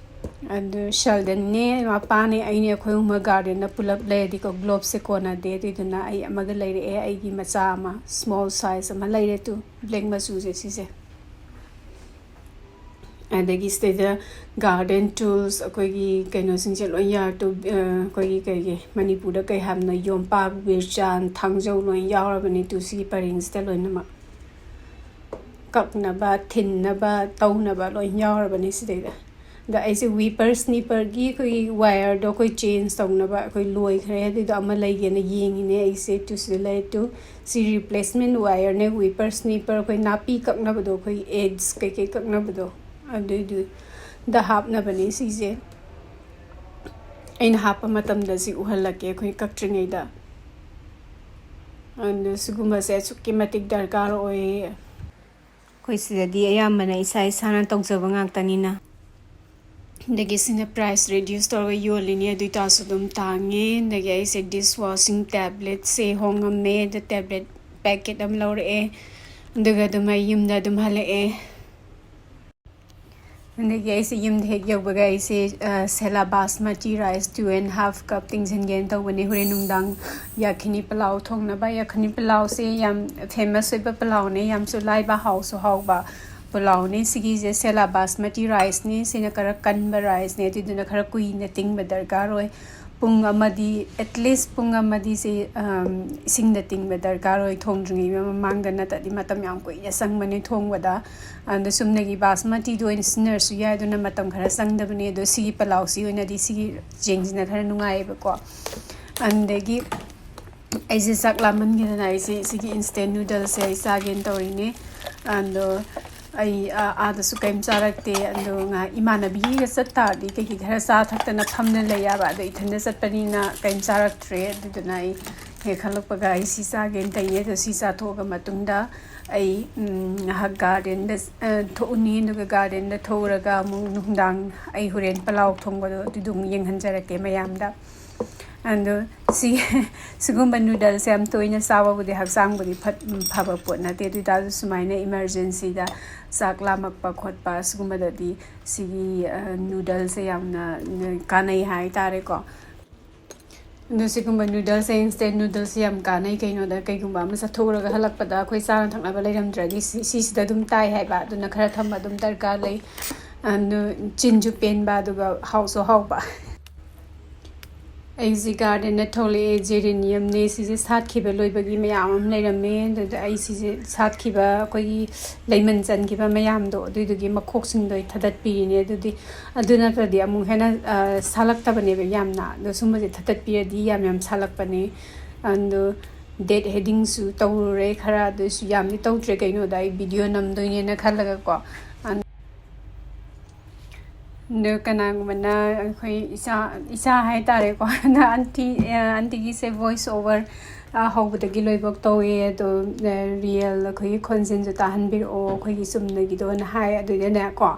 ꯑꯗꯨ ꯁꯦꯜꯗꯟꯅꯦ, ꯃꯄꯥꯅꯦ, ꯑꯩꯅꯦ, ꯑꯩꯈꯣꯏ ꯑꯍꯨꯝꯃꯛ ꯒꯥꯔꯗꯦꯟꯗ ꯄꯨꯂꯞ ꯂꯩꯔꯗꯤꯀꯣ, ꯒ꯭ꯂꯣꯞꯁꯦ ꯀꯣꯟꯅꯗꯦ꯫ ꯑꯗꯨꯏꯗꯨꯅ ꯑꯩ ꯑꯃꯒ ꯂꯩꯔꯛꯑꯦ, ꯑꯩꯒꯤ ꯃꯆꯥ ꯑꯃ, ꯁ꯭ꯃꯣꯜ ꯁꯥꯏꯖ ꯑꯃ ꯂꯩꯔꯦ꯫ ꯇꯨ ꯕ꯭ꯂꯦꯛ ꯃꯆꯨꯁꯦ ꯁꯤꯁꯦ꯫ ꯑꯗꯒꯤ ꯁꯤꯗꯩꯗ ꯒꯥꯔꯗꯦꯟ ꯇꯨꯜꯁ, ꯑꯩꯈꯣꯏꯒꯤ ꯀꯩꯅꯣꯁꯤꯡꯁꯦ ꯂꯣꯏ ꯌꯥꯎꯔꯦ꯫ ꯇꯨ ꯑꯩꯈꯣꯏꯒꯤ ꯀꯩꯒꯤ ꯃꯅꯤꯄꯨꯔꯗ ꯀꯩ ꯍꯥꯏꯕꯅꯣ, ꯌꯣꯝꯄꯥꯛ, ꯕꯤꯔꯆꯥꯟ, ꯊꯥꯡꯖꯧ ꯂꯣꯏ ꯌꯥꯎꯔꯕꯅꯤ ꯇꯨ ꯁꯤꯒꯤ ꯄꯔꯦꯡꯁꯤꯗ ꯂꯣꯏꯅꯃꯛ꯫ ꯀꯛꯅꯕ, ꯊꯤꯟꯅꯕ, ꯇꯧꯅꯕ ꯂꯣꯏ ꯌꯥꯎꯔꯕꯅꯤ ꯁꯤꯗꯩꯗ꯫ ꯑꯗ ꯑꯩꯁꯦ ꯋꯤꯄꯔ ꯁ꯭ꯅꯤꯄꯔꯒꯤ ꯑꯩꯈꯣꯏꯒꯤ ꯋꯥꯌꯔꯗꯣ ꯑꯩꯈꯣꯏ ꯆꯦꯟꯖ ꯇꯧꯅꯕ ꯑꯩꯈꯣꯏ ꯂꯣꯏꯈ꯭ꯔꯦ, ꯑꯗꯨꯏꯗꯣ ꯑꯃ ꯂꯩꯒꯦꯅ ꯌꯦꯡꯉꯤꯅꯦ ꯑꯩꯁꯦ꯫ ꯇꯨ ꯁꯤꯗ ꯂꯩ꯫ ꯇꯨ ꯁꯤ ꯔꯤꯄ꯭ꯂꯦꯁꯃꯦꯟ ꯋꯥꯌꯔꯅꯦ꯫ ꯋꯤꯄꯔ ꯁ꯭ꯅꯤꯄꯔ ꯑꯩꯈꯣꯏ ꯅꯥꯄꯤ ꯀꯛꯅꯕꯗꯣ, ꯑꯩꯈꯣꯏ ꯑꯦꯖ ꯀꯩꯀꯩ ꯀꯛꯅꯕꯗꯣ, ꯑꯗꯨꯏꯗꯨꯗ ꯍꯥꯞꯅꯕꯅꯦ ꯁꯤꯁꯦ꯫ ꯑꯩꯅ ꯍꯥꯞꯄ ꯃꯇꯝꯗ ꯁꯤ ꯎꯍꯜꯂꯛꯀꯦ ꯑꯩꯈꯣꯏ ꯀꯛꯇ꯭ꯔꯤꯉꯩꯗ꯫ ꯑꯗꯨ ꯁꯤꯒꯨꯝꯕꯁꯦ ꯑꯁꯨꯛꯀꯤ ꯃꯇꯤꯛ ꯗꯔꯀꯥꯔ ꯑꯣꯏꯌꯦ꯫ ꯑꯩꯈꯣꯏ ꯁꯤꯗꯗꯤ ꯑꯌꯥꯝꯕꯅ ꯏꯁꯥ ꯏꯁꯥꯅ ꯇꯧꯖꯕ ꯉꯥꯛꯇꯅꯤꯅ꯫ ꯑꯗꯒꯤ ꯁꯤꯅ ꯄ꯭ꯔꯥꯏꯁ ꯔꯤꯗ꯭ꯌꯨꯁ ꯇꯧꯔꯒ ꯌꯣꯜꯂꯤꯅꯤ, ꯑꯗꯨ ꯑꯣꯏꯇꯥꯔꯁꯨ ꯑꯗꯨꯝ ꯇꯥꯡꯉꯦ꯫ ꯑꯗꯒꯤ ꯑꯩꯁꯦ ꯗꯤꯁ ꯋꯥꯁꯤꯡ ꯇꯦꯕ꯭ꯂꯦꯠꯁꯦ ꯍꯣꯡꯉꯝꯃꯦ, ꯑꯗ ꯇꯦꯕ꯭ꯂꯦꯠ ꯄꯦꯀꯦꯠ ꯑꯃ ꯂꯧꯔꯛꯑꯦ꯫ ꯑꯗꯨꯒ ꯑꯗꯨꯝ ꯑꯩ ꯌꯨꯝꯗ ꯑꯗꯨꯝ ꯍꯜꯂꯛꯑꯦ꯫ ꯑꯗꯒꯤ ꯑꯩꯁꯦ ꯌꯨꯝꯗ ꯍꯦꯛ ꯌꯧꯕꯒ ꯑꯩꯁꯦ, ꯑ, sella basmati rice two and half cup ꯇꯤꯡꯁꯤꯟꯒꯦꯅ ꯇꯧꯕꯅꯦ꯫ ꯍꯣꯔꯦꯟ ꯅꯨꯡꯗꯥꯡ ꯌꯥꯈꯤꯅꯤ ꯄꯂꯥꯎ ꯊꯣꯡꯅꯕ꯫ ꯌꯥꯈꯤꯅꯤ ꯄꯂꯥꯎꯁꯦ ꯌꯥꯝ famous ꯑꯣꯏꯕ ꯄꯂꯥꯎꯅꯦ, ꯌꯥꯝꯁꯨ ꯂꯥꯏꯕ, ꯍꯥꯎꯁꯨ ꯍꯥꯎꯕ ꯄꯂꯥꯎꯅꯦ꯫ ꯁꯤꯒꯤꯁꯦ ꯁꯦꯂꯥ ꯕꯥꯁꯃꯇꯤ ꯔꯥꯏꯁꯅꯦ꯫ ꯁꯤꯅ ꯈꯔ ꯀꯟꯕ ꯔꯥꯏꯁꯅꯦ, ꯑꯗꯨꯗꯨꯅ ꯈꯔ ꯀꯨꯏꯅ ꯇꯤꯡꯕ ꯗꯔꯀꯥꯔ ꯑꯣꯏ꯫ ꯄꯨꯡ ꯑꯃꯗꯤ, at least ꯄꯨꯡ ꯑꯃꯗꯤ ꯁꯤ, ꯑꯝ, ꯏꯁꯤꯡꯗ ꯇꯤꯡꯕ ꯗꯔꯀꯥꯔ ꯑꯣꯏ, ꯊꯣꯡꯗ꯭ꯔꯤꯉꯩ ꯃꯃꯥꯡꯗ, ꯅꯠꯇ꯭ꯔꯗꯤ ꯃꯇꯝ ꯌꯥꯝ ꯀꯨꯏꯅ ꯆꯪꯕꯅꯦ ꯊꯣꯡꯕꯗ꯫ ꯑꯗ ꯆꯨꯝꯅꯒꯤ ꯕꯥꯁꯃꯇꯤꯗꯣ ꯑꯣꯏꯅ ꯁꯤꯖꯤꯟꯅꯔꯁꯨ ꯌꯥꯏ, ꯑꯗꯨꯅ ꯃꯇꯝ ꯈꯔ ꯆꯪꯗꯕꯅꯦ꯫ ꯑꯗꯣ ꯁꯤꯒꯤ ꯄꯂꯥꯎꯁꯤ ꯑꯣꯏꯅꯗꯤ ꯁꯤꯒꯤ ꯆꯦꯡꯁꯤꯅ ꯈꯔ ꯅꯨꯡꯉꯥꯏꯌꯦꯕꯀꯣ꯫ ꯑꯗꯒꯤ ꯑꯩꯁꯦ ꯆꯥꯛ ꯂꯥꯝꯃꯟꯒꯤꯗꯅ ꯑꯩꯁꯦ ꯁꯤꯒꯤ instant noodleꯁꯦ ꯑꯩ ꯆꯥꯒꯦꯅ ꯇꯧꯔꯤꯅꯦ꯫ ꯑꯗꯣ ꯑꯩ, ꯑ, ꯑꯥꯗꯁꯨ ꯀꯩꯝ ꯆꯥꯔꯛꯇꯦ꯫ ꯑꯗꯣ ꯉꯥꯏꯍꯥꯛ ꯏꯃꯥꯟꯅꯕꯤꯒ ꯆꯠ ꯇꯥꯔꯗꯤ ꯀꯩꯀꯩ ꯈꯔ ꯆꯥ ꯊꯛꯇꯅ ꯐꯝꯅ ꯂꯩ ꯌꯥꯕ꯫ ꯑꯗꯣ ꯏꯊꯟꯗ ꯆꯠꯄꯅꯤꯅ ꯀꯩꯝ ꯆꯥꯔꯛꯇ꯭ꯔꯦ꯫ ꯑꯗꯨꯗꯨꯅ ꯑꯩ ꯍꯦꯛ ꯈꯜꯂꯛꯄꯒ ꯑꯩ ꯁꯤ ꯆꯥꯒꯦꯅ ꯇꯧꯔꯤꯅꯦ꯫ ꯑꯗꯣ ꯁꯤ ꯆꯥꯊꯣꯛꯑꯒ ꯃꯇꯨꯡꯗ ꯑꯩ, ꯎꯝ, ꯉꯥꯏꯍꯥꯛ gardenꯗ, ꯑ, ꯊꯣꯛꯎꯅꯤ꯫ ꯑꯗꯨꯒ gardenꯗ ꯊꯣꯛꯎꯔꯒ ꯑꯃꯨꯛ ꯅꯨꯡꯗꯥꯡ ꯑꯩ ꯍꯣꯔꯦꯟ ꯄꯂꯥꯎ ꯊꯣꯡꯕꯗꯣ ꯑꯗꯨꯗꯣ ꯑꯃꯨꯛ ꯌꯦꯡꯍꯟꯖꯔꯛꯀꯦ ꯃꯌꯥꯝꯗ꯫ ꯑꯗꯣ ꯁꯤ, ꯁꯤꯒꯨꯝꯕ noodleꯁꯦ ꯌꯥꯝ ꯇꯣꯏꯅ ꯆꯥꯕꯕꯨꯗꯤ ꯍꯛꯆꯥꯡꯕꯨꯗꯤ ꯐꯠ-, ꯐꯕ ꯄꯣꯠ ꯅꯠꯇꯦ꯫ ꯑꯗꯨ ꯑꯣꯏꯇꯥꯔꯁꯨ ꯁꯨꯃꯥꯏꯅ emergencyꯗ ꯆꯥꯛ ꯂꯥꯝꯃꯛꯄ ꯈꯣꯠꯄ ꯁꯤꯒꯨꯝꯕꯗꯗꯤ ꯁꯤꯒꯤ, ꯑ, noodleꯁꯦ ꯌꯥꯝꯅ ꯀꯥꯟꯅꯩ ꯍꯥꯏꯇꯥꯔꯦꯀꯣ꯫ ꯑꯗꯣ ꯁꯤꯒꯨꯝꯕ noodleꯁꯦ, instant noodleꯁꯦ ꯌꯥꯝ ꯀꯥꯟꯅꯩ꯫ ꯀꯩꯅꯣꯗ, ꯀꯩꯒꯨꯝꯕ ꯑꯃ ꯆꯠꯊꯣꯛꯎꯔꯒ ꯍꯜꯂꯛꯄꯗ ꯑꯩꯈꯣꯏ ꯆꯥꯅ ꯊꯛꯅꯕ ꯂꯩꯔꯝꯗ꯭ꯔꯗꯤ ꯁꯤ-, ꯁꯤꯁꯤꯗ ꯑꯗꯨꯝ ꯇꯥꯏ ꯍꯥꯏꯕ꯫ ꯑꯗꯨꯅ ꯈꯔ ꯊꯝꯕ ꯑꯗꯨꯝ ꯗꯔꯀꯥꯔ ꯂꯩ꯫ ꯑꯗꯨ ꯆꯤꯟꯁꯨ ꯄꯦꯟꯕ, ꯑꯗꯨꯒ ꯍꯥꯎꯁꯨ ꯍꯥꯎꯕ꯫ ꯑꯩꯁꯤ gardenꯗ ꯊꯣꯛꯂꯛꯑꯦ꯫ Geraniumꯅꯦ, ꯁꯤꯁꯦ ꯁꯥꯠꯈꯤꯕ ꯂꯣꯏꯕꯒꯤ ꯃꯌꯥꯝ ꯑꯃ ꯂꯩꯔꯝꯃꯦ꯫ ꯑꯗꯨꯗ ꯑꯩ ꯁꯤꯁꯦ ꯁꯥꯠꯈꯤꯕ, ꯑꯩꯈꯣꯏꯒꯤ ꯂꯩꯃꯟ ꯆꯟꯈꯤꯕ ꯃꯌꯥꯝꯗꯣ, ꯑꯗꯨꯏꯗꯨꯒꯤ ꯃꯈꯣꯛꯁꯤꯡꯗꯣ ꯑꯩ ꯊꯥꯗꯠꯄꯤꯔꯤꯅꯦ꯫ ꯑꯗꯨꯗꯤ, ꯑꯗꯨ ꯅꯠꯇ꯭ꯔꯗꯤ ꯑꯃꯨꯛ ꯍꯦꯟꯅ, ꯑ, ꯁꯥꯠꯂꯛꯇꯕꯅꯦꯕ ꯌꯥꯝꯅ꯫ ꯑꯗꯣ ꯁꯨꯝꯕꯁꯦ ꯊꯥꯗꯠꯄꯤꯔꯗꯤ ꯌꯥꯝ ꯌꯥꯝ ꯁꯥꯠꯂꯛꯄꯅꯦ꯫ ꯑꯗꯣ dead headingꯁꯨ ꯇꯧꯔꯨꯔꯦ ꯈꯔ, ꯑꯗꯨꯁꯨ ꯌꯥꯝꯗꯤ ꯇꯧꯗ꯭ꯔꯦ꯫ ꯀꯩꯅꯣꯗ ꯑꯩ video ꯅꯝꯗꯣꯏꯅꯦꯅ ꯈꯜꯂꯒꯀꯣ꯫ ꯑꯗꯣ ꯀꯅꯥꯒꯨꯝꯕꯅ ꯑꯩꯈꯣꯏ ꯏꯆꯥ, ꯏꯆꯥ ꯍꯥꯏꯇꯥꯔꯦꯀꯣ, ꯑꯟꯇꯤ, ꯑ, ꯑꯟꯇꯤꯒꯤꯁꯦ voice over, ꯑ, ꯍꯧꯕꯗꯒꯤ ꯂꯣꯏꯕꯧ ꯇꯧꯋꯦ꯫ ꯑꯗꯣ, ꯑ, real ꯑꯩꯈꯣꯏꯒꯤ ꯈꯣꯟꯖꯦꯜꯁꯨ ꯇꯥꯍꯟꯕꯤꯔꯛꯑꯣ, ꯑꯩꯈꯣꯏꯒꯤ ꯆꯨꯝꯅꯒꯤꯗꯣꯅ ꯍꯥꯏ꯫ ꯑꯗꯨꯏꯗꯅꯦꯀꯣ,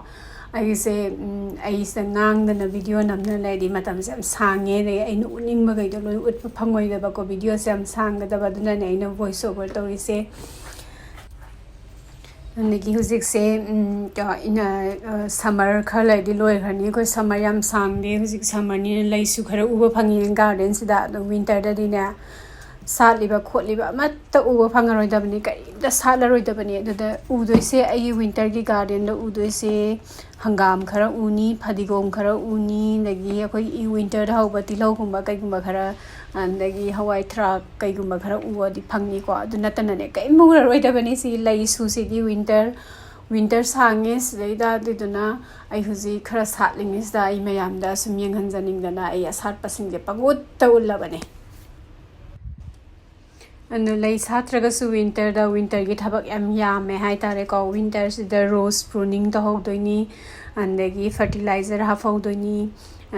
ꯑꯩꯁꯦ, ꯎꯝ, ꯑꯩꯁꯦ ꯉꯥꯡꯗꯅ video ꯅꯝꯗꯅ ꯂꯩꯔꯗꯤ ꯃꯇꯝꯁꯦ ꯌꯥꯝ ꯁꯥꯡꯉꯦ, ꯑꯗꯩ ꯑꯩꯅ ꯎꯠꯅꯤꯡꯕꯈꯩꯗꯣ ꯂꯣꯏ ꯎꯠꯄ ꯐꯪꯉꯣꯏꯗꯕꯀꯣ, videoꯁꯦ ꯌꯥꯝ ꯁꯥꯡꯒꯗꯕ꯫ ꯑꯗꯨꯅꯅꯦ ꯑꯩꯅ voice over ꯇꯧꯔꯤꯁꯦ꯫ ꯑꯗꯒꯤ ꯍꯧꯖꯤꯛꯁꯦ, ꯎꯝ, ꯀꯩꯅꯣ, ꯏꯅ-, ꯑ, summer ꯈꯔ ꯂꯩꯔꯗꯤ ꯂꯣꯏꯈ꯭ꯔꯅꯤ꯫ ꯑꯩꯈꯣꯏ summer ꯌꯥꯝ ꯁꯥꯡꯗꯦ꯫ ꯍꯧꯖꯤꯛ summerꯅꯤꯅ ꯂꯩꯁꯨ ꯈꯔ ꯎꯕ ꯐꯪꯉꯤ gardenꯁꯤꯗ꯫ ꯑꯗꯣ winterꯗꯗꯤꯅꯦ, ꯁꯥꯠꯂꯤꯕ ꯈꯣꯠꯂꯤꯕ ꯑꯃꯠꯇ ꯎꯕ ꯐꯪꯉꯔꯣꯏꯗꯕꯅꯤ, ꯀꯔꯤꯝꯇ ꯁꯥꯠꯂꯔꯣꯏꯗꯕꯅꯤ꯫ ꯑꯗꯨꯗ ꯎꯗꯣꯏꯁꯦ, ꯑꯩꯒꯤ winterꯒꯤ gardenꯗ ꯎꯗꯣꯏꯁꯦ, ꯍꯪꯒꯥꯝ ꯈꯔ ꯎꯅꯤ, ꯐꯗꯤꯒꯣꯝ ꯈꯔ ꯎꯅꯤ, ꯑꯗꯒꯤ ꯑꯩꯈꯣꯏ winterꯗ ꯍꯧꯕ ꯇꯤꯜꯍꯧꯒꯨꯝꯕ ꯀꯩꯒꯨꯝꯕ ꯈꯔ, ꯑꯗꯒꯤ ꯍꯋꯥꯏ ꯊꯔꯥꯛ ꯀꯩꯒꯨꯝꯕ ꯈꯔ ꯎꯕꯗꯤ ꯐꯪꯅꯤꯀꯣ꯫ ꯑꯗꯨ ꯅꯠꯇꯅꯅꯦ, ꯀꯔꯤꯝ ꯎꯔꯔꯣꯏꯗꯕꯅꯤ ꯁꯤ ꯂꯩꯁꯨꯁꯤꯗꯤ꯫ Winter, winter ꯁꯥꯡꯉꯦ ꯁꯤꯗꯩꯗ꯫ ꯑꯗꯨꯗꯨꯅ ꯑꯩ ꯍꯧꯖꯤꯛ ꯈꯔ ꯁꯥꯠꯂꯤꯉꯩꯁꯤꯗ ꯑꯩ ꯃꯌꯥꯝꯗ ꯁꯨꯝ ꯌꯦꯡꯍꯟꯖꯅꯤꯡꯗꯅ ꯑꯩ ꯑꯁꯥꯠꯄꯁꯤꯡꯁꯦ ꯄꯪꯎꯠꯇ ꯎꯠꯂꯕꯅꯦ꯫ ꯑꯗꯨ ꯂꯩ ꯁꯥꯠꯇ꯭ꯔꯒꯁꯨ winterꯗ, winterꯒꯤ ꯊꯕꯛ ꯌꯥꯝ ꯌꯥꯝꯃꯦ ꯍꯥꯏꯇꯥꯔꯦꯀꯣ꯫ Winterꯁꯤꯗ rose pruning ꯇꯧꯍꯧꯗꯣꯏꯅꯤ, ꯑꯗꯒꯤ fertilizer ꯍꯥꯞꯍꯧꯗꯣꯏꯅꯤ,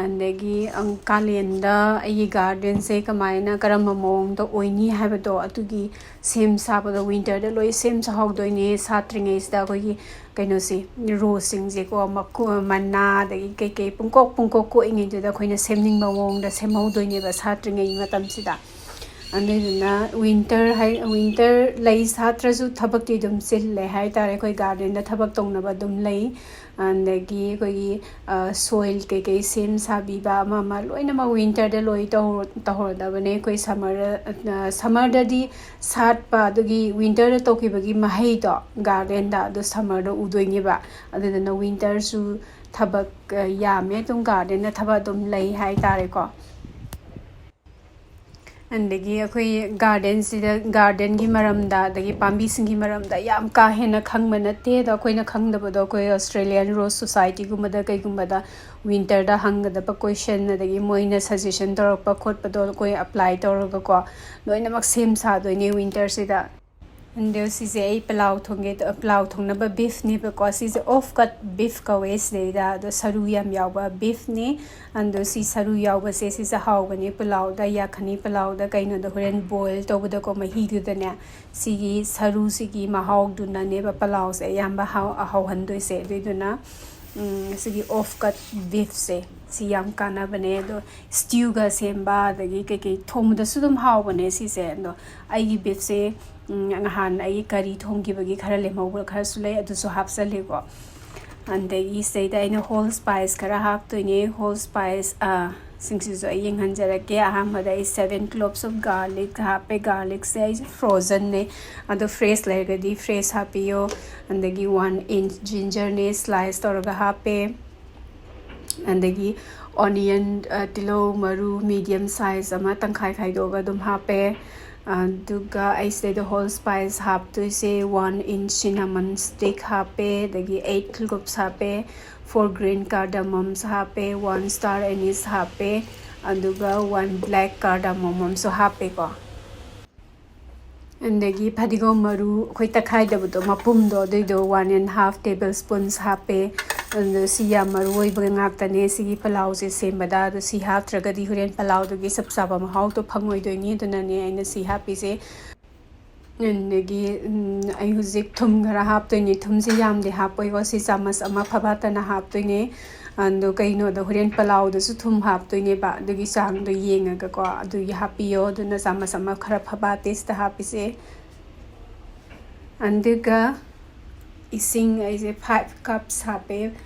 ꯑꯗꯒꯤ, ꯑꯪ, ꯀꯥꯂꯦꯟꯗ ꯑꯩꯒꯤ gardenꯁꯦ ꯀꯃꯥꯏꯅ, ꯀꯔꯝꯕ ꯃꯑꯣꯡꯗ ꯑꯣꯏꯅꯤ ꯍꯥꯏꯕꯗꯣ, ꯑꯗꯨꯒꯤ ꯁꯦꯝ ꯁꯥꯕꯗꯣ winterꯗ ꯂꯣꯏ ꯁꯦꯝ ꯁꯥꯍꯧꯗꯣꯏꯅꯦ ꯁꯥꯠꯇ꯭ꯔꯤꯉꯩꯁꯤꯗ꯫ ꯑꯩꯈꯣꯏꯒꯤ ꯀꯩꯅꯣꯁꯦ, roseꯁꯤꯡꯁꯦꯀꯣ, ꯃꯀꯨ-, ꯃꯅꯥ, ꯑꯗꯒꯤ ꯀꯩꯀꯩ ꯄꯨꯡꯀꯣꯛ ꯄꯨꯡꯀꯣꯛ ꯀꯣꯛꯏꯉꯩꯗꯨꯗ ꯑꯩꯈꯣꯏꯅ ꯁꯦꯝꯅꯤꯡꯕ ꯃꯑꯣꯡꯗ ꯁꯦꯝꯍꯧꯗꯣꯏꯅꯦꯕ ꯁꯥꯠꯇ꯭ꯔꯤꯉꯩ ꯃꯇꯝꯁꯤꯗ꯫ ꯑꯗꯨꯗꯨꯅ winter ꯍꯥꯏ, winter ꯂꯩ ꯁꯥꯠꯇ꯭ꯔꯁꯨ ꯊꯕꯛꯇꯤ ꯑꯗꯨꯝ ꯆꯤꯜꯂꯦ ꯍꯥꯏꯇꯥꯔꯦ꯫ ꯑꯩꯈꯣꯏ gardenꯗ ꯊꯕꯛ ꯇꯧꯅꯕ ꯑꯗꯨꯝ ꯂꯩ꯫ ꯑꯗꯒꯤ ꯑꯩꯈꯣꯏꯒꯤ, ꯑ, soil ꯀꯩꯀꯩ ꯁꯦꯝ ꯁꯥꯕꯤꯕ ꯑꯃ ꯑꯃ ꯂꯣꯏꯅꯃꯛ winterꯗ ꯂꯣꯏ ꯇꯧ-, ꯇꯧꯍꯧꯔꯗꯕꯅꯦ꯫ ꯑꯩꯈꯣꯏ summer, ꯑ, summerꯗꯗꯤ ꯁꯥꯠꯄ ꯑꯗꯨꯒꯤ winterꯗ ꯇꯧꯈꯤꯕꯒꯤ ꯃꯍꯩꯗꯣ gardenꯗ ꯑꯗꯨ summerꯗ ꯎꯗꯣꯏꯅꯦꯕ꯫ ꯑꯗꯨꯗꯨꯅ winterꯁꯨ ꯊꯕꯛ, ꯑ, ꯌꯥꯝꯃꯦ ꯑꯗꯨꯝ gardenꯗ ꯊꯕꯛ ꯑꯗꯨꯝ ꯂꯩ ꯍꯥꯏꯇꯥꯔꯦꯀꯣ꯫ ꯑꯗꯒꯤ ꯑꯩꯈꯣꯏ gardenꯁꯤꯗ, gardenꯒꯤ ꯃꯔꯝꯗ, ꯑꯗꯒꯤ ꯄꯥꯝꯕꯤꯁꯤꯡꯒꯤ ꯃꯔꯝꯗ ꯌꯥꯝ ꯀꯥ ꯍꯦꯟꯅ ꯈꯪꯕ ꯅꯠꯇꯦ꯫ ꯑꯗꯣ ꯑꯩꯈꯣꯏꯅ ꯈꯪꯗꯕꯗꯣ ꯑꯩꯈꯣꯏ Australian Rose Societyꯒꯨꯝꯕꯗ ꯀꯩꯒꯨꯝꯕꯗ winterꯗ ꯍꯪꯒꯗꯕ question, ꯑꯗꯒꯤ ꯃꯣꯏꯅ suggestion ꯇꯧꯔꯛꯄ ꯈꯣꯠꯄꯗꯣ ꯑꯩꯈꯣꯏ apply ꯇꯧꯔꯒꯀꯣ, ꯂꯣꯏꯅꯃꯛ ꯁꯦꯝ ꯁꯥꯗꯣꯏꯅꯦ winterꯁꯤꯗ꯫ ꯑꯗꯣ ꯁꯤꯁꯦ ꯑꯩ ꯄꯂꯥꯎ ꯊꯣꯡꯒꯦ, ꯄꯂꯥꯎ ꯊꯣꯡꯅꯕ beefꯅꯦꯕꯀꯣ꯫ ꯁꯤꯁꯦ off cut beef ꯀꯧꯋꯦ ꯁꯤꯗꯩꯗ꯫ ꯑꯗꯣ ꯁꯔꯨ ꯌꯥꯝ ꯌꯥꯎꯕ beefꯅꯦ꯫ ꯑꯗꯣ ꯁꯤ ꯁꯔꯨ ꯌꯥꯎꯕꯁꯦ ꯁꯤꯁꯦ ꯍꯥꯎꯕꯅꯦ ꯄꯂꯥꯎꯗ, ꯌꯥꯈꯅꯤ ꯄꯂꯥꯎꯗ, ꯀꯩꯅꯣꯗ ꯍꯣꯔꯦꯟ boil ꯇꯧꯕꯗꯀꯣ, ꯃꯍꯤꯗꯨꯗꯅꯦ ꯁꯤꯒꯤ ꯁꯔꯨꯁꯤꯒꯤ ꯃꯍꯥꯎꯗꯨꯅꯅꯦꯕ ꯄꯂꯥꯎꯁꯦ ꯑꯌꯥꯝꯕ ꯍꯥꯎ-, ꯍꯥꯎꯍꯟꯗꯣꯏꯁꯦ꯫ ꯑꯗꯨꯏꯗꯨꯅ ꯎꯝ, ꯁꯤꯒꯤ ꯑꯣꯐ ꯀꯠ ꯕꯤꯐꯁꯦ, ꯁꯤ ꯌꯥꯝ ꯀꯥꯟꯅꯕꯅꯦ꯫ ꯑꯗꯣ ꯁ꯭ꯇ꯭ꯌꯨꯒ ꯁꯦꯝꯕ, ꯑꯗꯒꯤ ꯀꯩꯀꯩ ꯊꯣꯡꯕꯗꯁꯨ ꯑꯗꯨꯝ ꯍꯥꯎꯕꯅꯦ ꯁꯤꯁꯦ꯫ ꯑꯗꯣ ꯑꯩꯒꯤ ꯕꯤꯐꯁꯦ, ꯎꯝ, ꯅꯍꯥꯟ ꯑꯩꯒꯤ ꯀꯔꯤ ꯊꯣꯡꯈꯤꯕꯒꯤ ꯈꯔ ꯂꯦꯝꯍꯧꯕ ꯈꯔꯁꯨ ꯂꯩ, ꯑꯗꯨꯁꯨ ꯍꯥꯞꯆꯜꯂꯦꯀꯣ꯫ ꯑꯗꯒꯤ ꯁꯤꯗꯩꯗ ꯑꯩꯅ ꯍꯣꯜ ꯁ꯭ꯄꯥꯏꯁ ꯈꯔ ꯍꯥꯞꯇꯣꯏꯅꯦ꯫ ꯍꯣꯜ ꯁ꯭ꯄꯥꯏꯁ, ꯑ, ꯁꯤꯡꯁꯤꯁꯨ ꯑꯩ ꯌꯦꯡꯍꯟꯖꯔꯛꯀꯦ꯫ ꯑꯍꯥꯟꯕꯗ ꯑꯩ seven cloves of garlic ꯍꯥꯞꯄꯦ꯫ ꯒꯥꯔꯂꯤꯛꯁꯦ ꯑꯩꯁꯦ ꯐ꯭ꯔꯣꯖꯟꯅꯦ, ꯑꯗꯣ ꯐ꯭ꯔꯦꯁ ꯂꯩꯔꯒꯗꯤ ꯐ꯭ꯔꯦꯁ ꯍꯥꯞꯄꯤꯌꯣ꯫ ꯑꯗꯒꯤ one inch ꯖꯤꯟꯖꯔꯅꯦ, ꯁ꯭ꯂꯥꯏꯁ ꯇꯧꯔꯒ ꯍꯥꯞꯄꯦ꯫ ꯑꯗꯒꯤ ꯑꯣꯅꯤꯌꯟ, ꯑ, ꯇꯤꯜꯍꯧ ꯃꯔꯨ ꯃꯤꯗꯤꯌꯝ ꯁꯥꯏꯖ ꯑꯃ ꯇꯪꯈꯥꯏ ꯈꯥꯏꯗꯣꯛꯑꯒ ꯑꯗꯨꯝ ꯍꯥꯞꯄꯦ꯫ ꯑꯗꯨꯒ ꯑꯩ ꯁꯤꯗꯩꯗ hall ꯁ꯭ꯄꯥꯏꯁ ꯍꯥꯞꯇꯣꯏꯁꯦ, one inch cinnamon stick ꯍꯥꯞꯄꯦ, ꯑꯗꯒꯤ eight cloves ꯍꯥꯞꯄꯦ, four green cardamoms ꯍꯥꯞꯄꯦ, one star anise ꯍꯥꯞꯄꯦ, ꯑꯗꯨꯒ one black cardamom ꯑꯃꯁꯨ ꯍꯥꯞꯄꯦꯀꯣ꯫ ꯑꯗꯒꯤ ꯐꯗꯤꯒꯣꯝ ꯃꯔꯨ ꯑꯩꯈꯣꯏ ꯇꯛꯈꯥꯏꯗꯕꯗꯣ, ꯃꯄꯨꯝꯗꯣ, ꯑꯗꯨꯏꯗꯣ one and half table spoons ꯍꯥꯞꯄꯦ꯫ ꯑꯗꯨ ꯁꯤ ꯌꯥꯝ ꯃꯔꯨ ꯑꯣꯏꯕ ꯉꯥꯛꯇꯅꯦ ꯁꯤꯒꯤ ꯄꯂꯥꯎꯁꯦ ꯁꯦꯝꯕꯗ꯫ ꯑꯗꯨ ꯁꯤ ꯍꯥꯞꯇ꯭ꯔꯒꯗꯤ ꯍꯣꯔꯦꯟ ꯄꯂꯥꯎꯗꯨꯒꯤ ꯆꯞ ꯆꯥꯕ ꯃꯍꯥꯎꯗꯣ ꯐꯪꯉꯣꯏꯗꯣꯏꯅꯤ꯫ ꯑꯗꯨꯅꯅꯦ ꯑꯩꯅ ꯁꯤ ꯍꯥꯞꯄꯤꯁꯦ꯫ ꯑꯗꯒꯤ, ꯎꯝ, ꯑꯩ ꯍꯧꯖꯤꯛ ꯊꯨꯝ ꯈꯔ ꯍꯥꯞꯇꯣꯏꯅꯦ꯫ ꯊꯨꯝꯁꯦ ꯌꯥꯝꯗꯤ ꯍꯥꯞꯄꯣꯏꯀꯣ, ꯁꯤ ꯆꯥꯃꯁ ꯑꯃ ꯐꯕꯥꯇꯅ ꯍꯥꯞꯇꯣꯏꯅꯦ꯫ ꯑꯗꯣ ꯀꯩꯅꯣꯗ ꯍꯣꯔꯦꯟ ꯄꯂꯥꯎꯗꯁꯨ ꯊꯨꯝ ꯍꯥꯞꯇꯣꯏꯅꯦꯕ, ꯑꯗꯨꯒꯤ ꯆꯥꯡꯗꯣ ꯌꯦꯡꯉꯒꯀꯣ, ꯑꯗꯨꯒꯤ ꯍꯥꯞꯄꯤꯌꯣ꯫ ꯑꯗꯨꯅ ꯆꯥꯃꯁ ꯑꯃ ꯈꯔ ꯐꯕꯥꯇꯦ ꯁꯤꯗ ꯍꯥꯞꯄꯤꯁꯦ꯫ ꯑꯗꯨꯒ ꯏꯁꯤꯡ ꯑꯩꯁꯦ five cups ꯍꯥꯞꯄꯦ꯫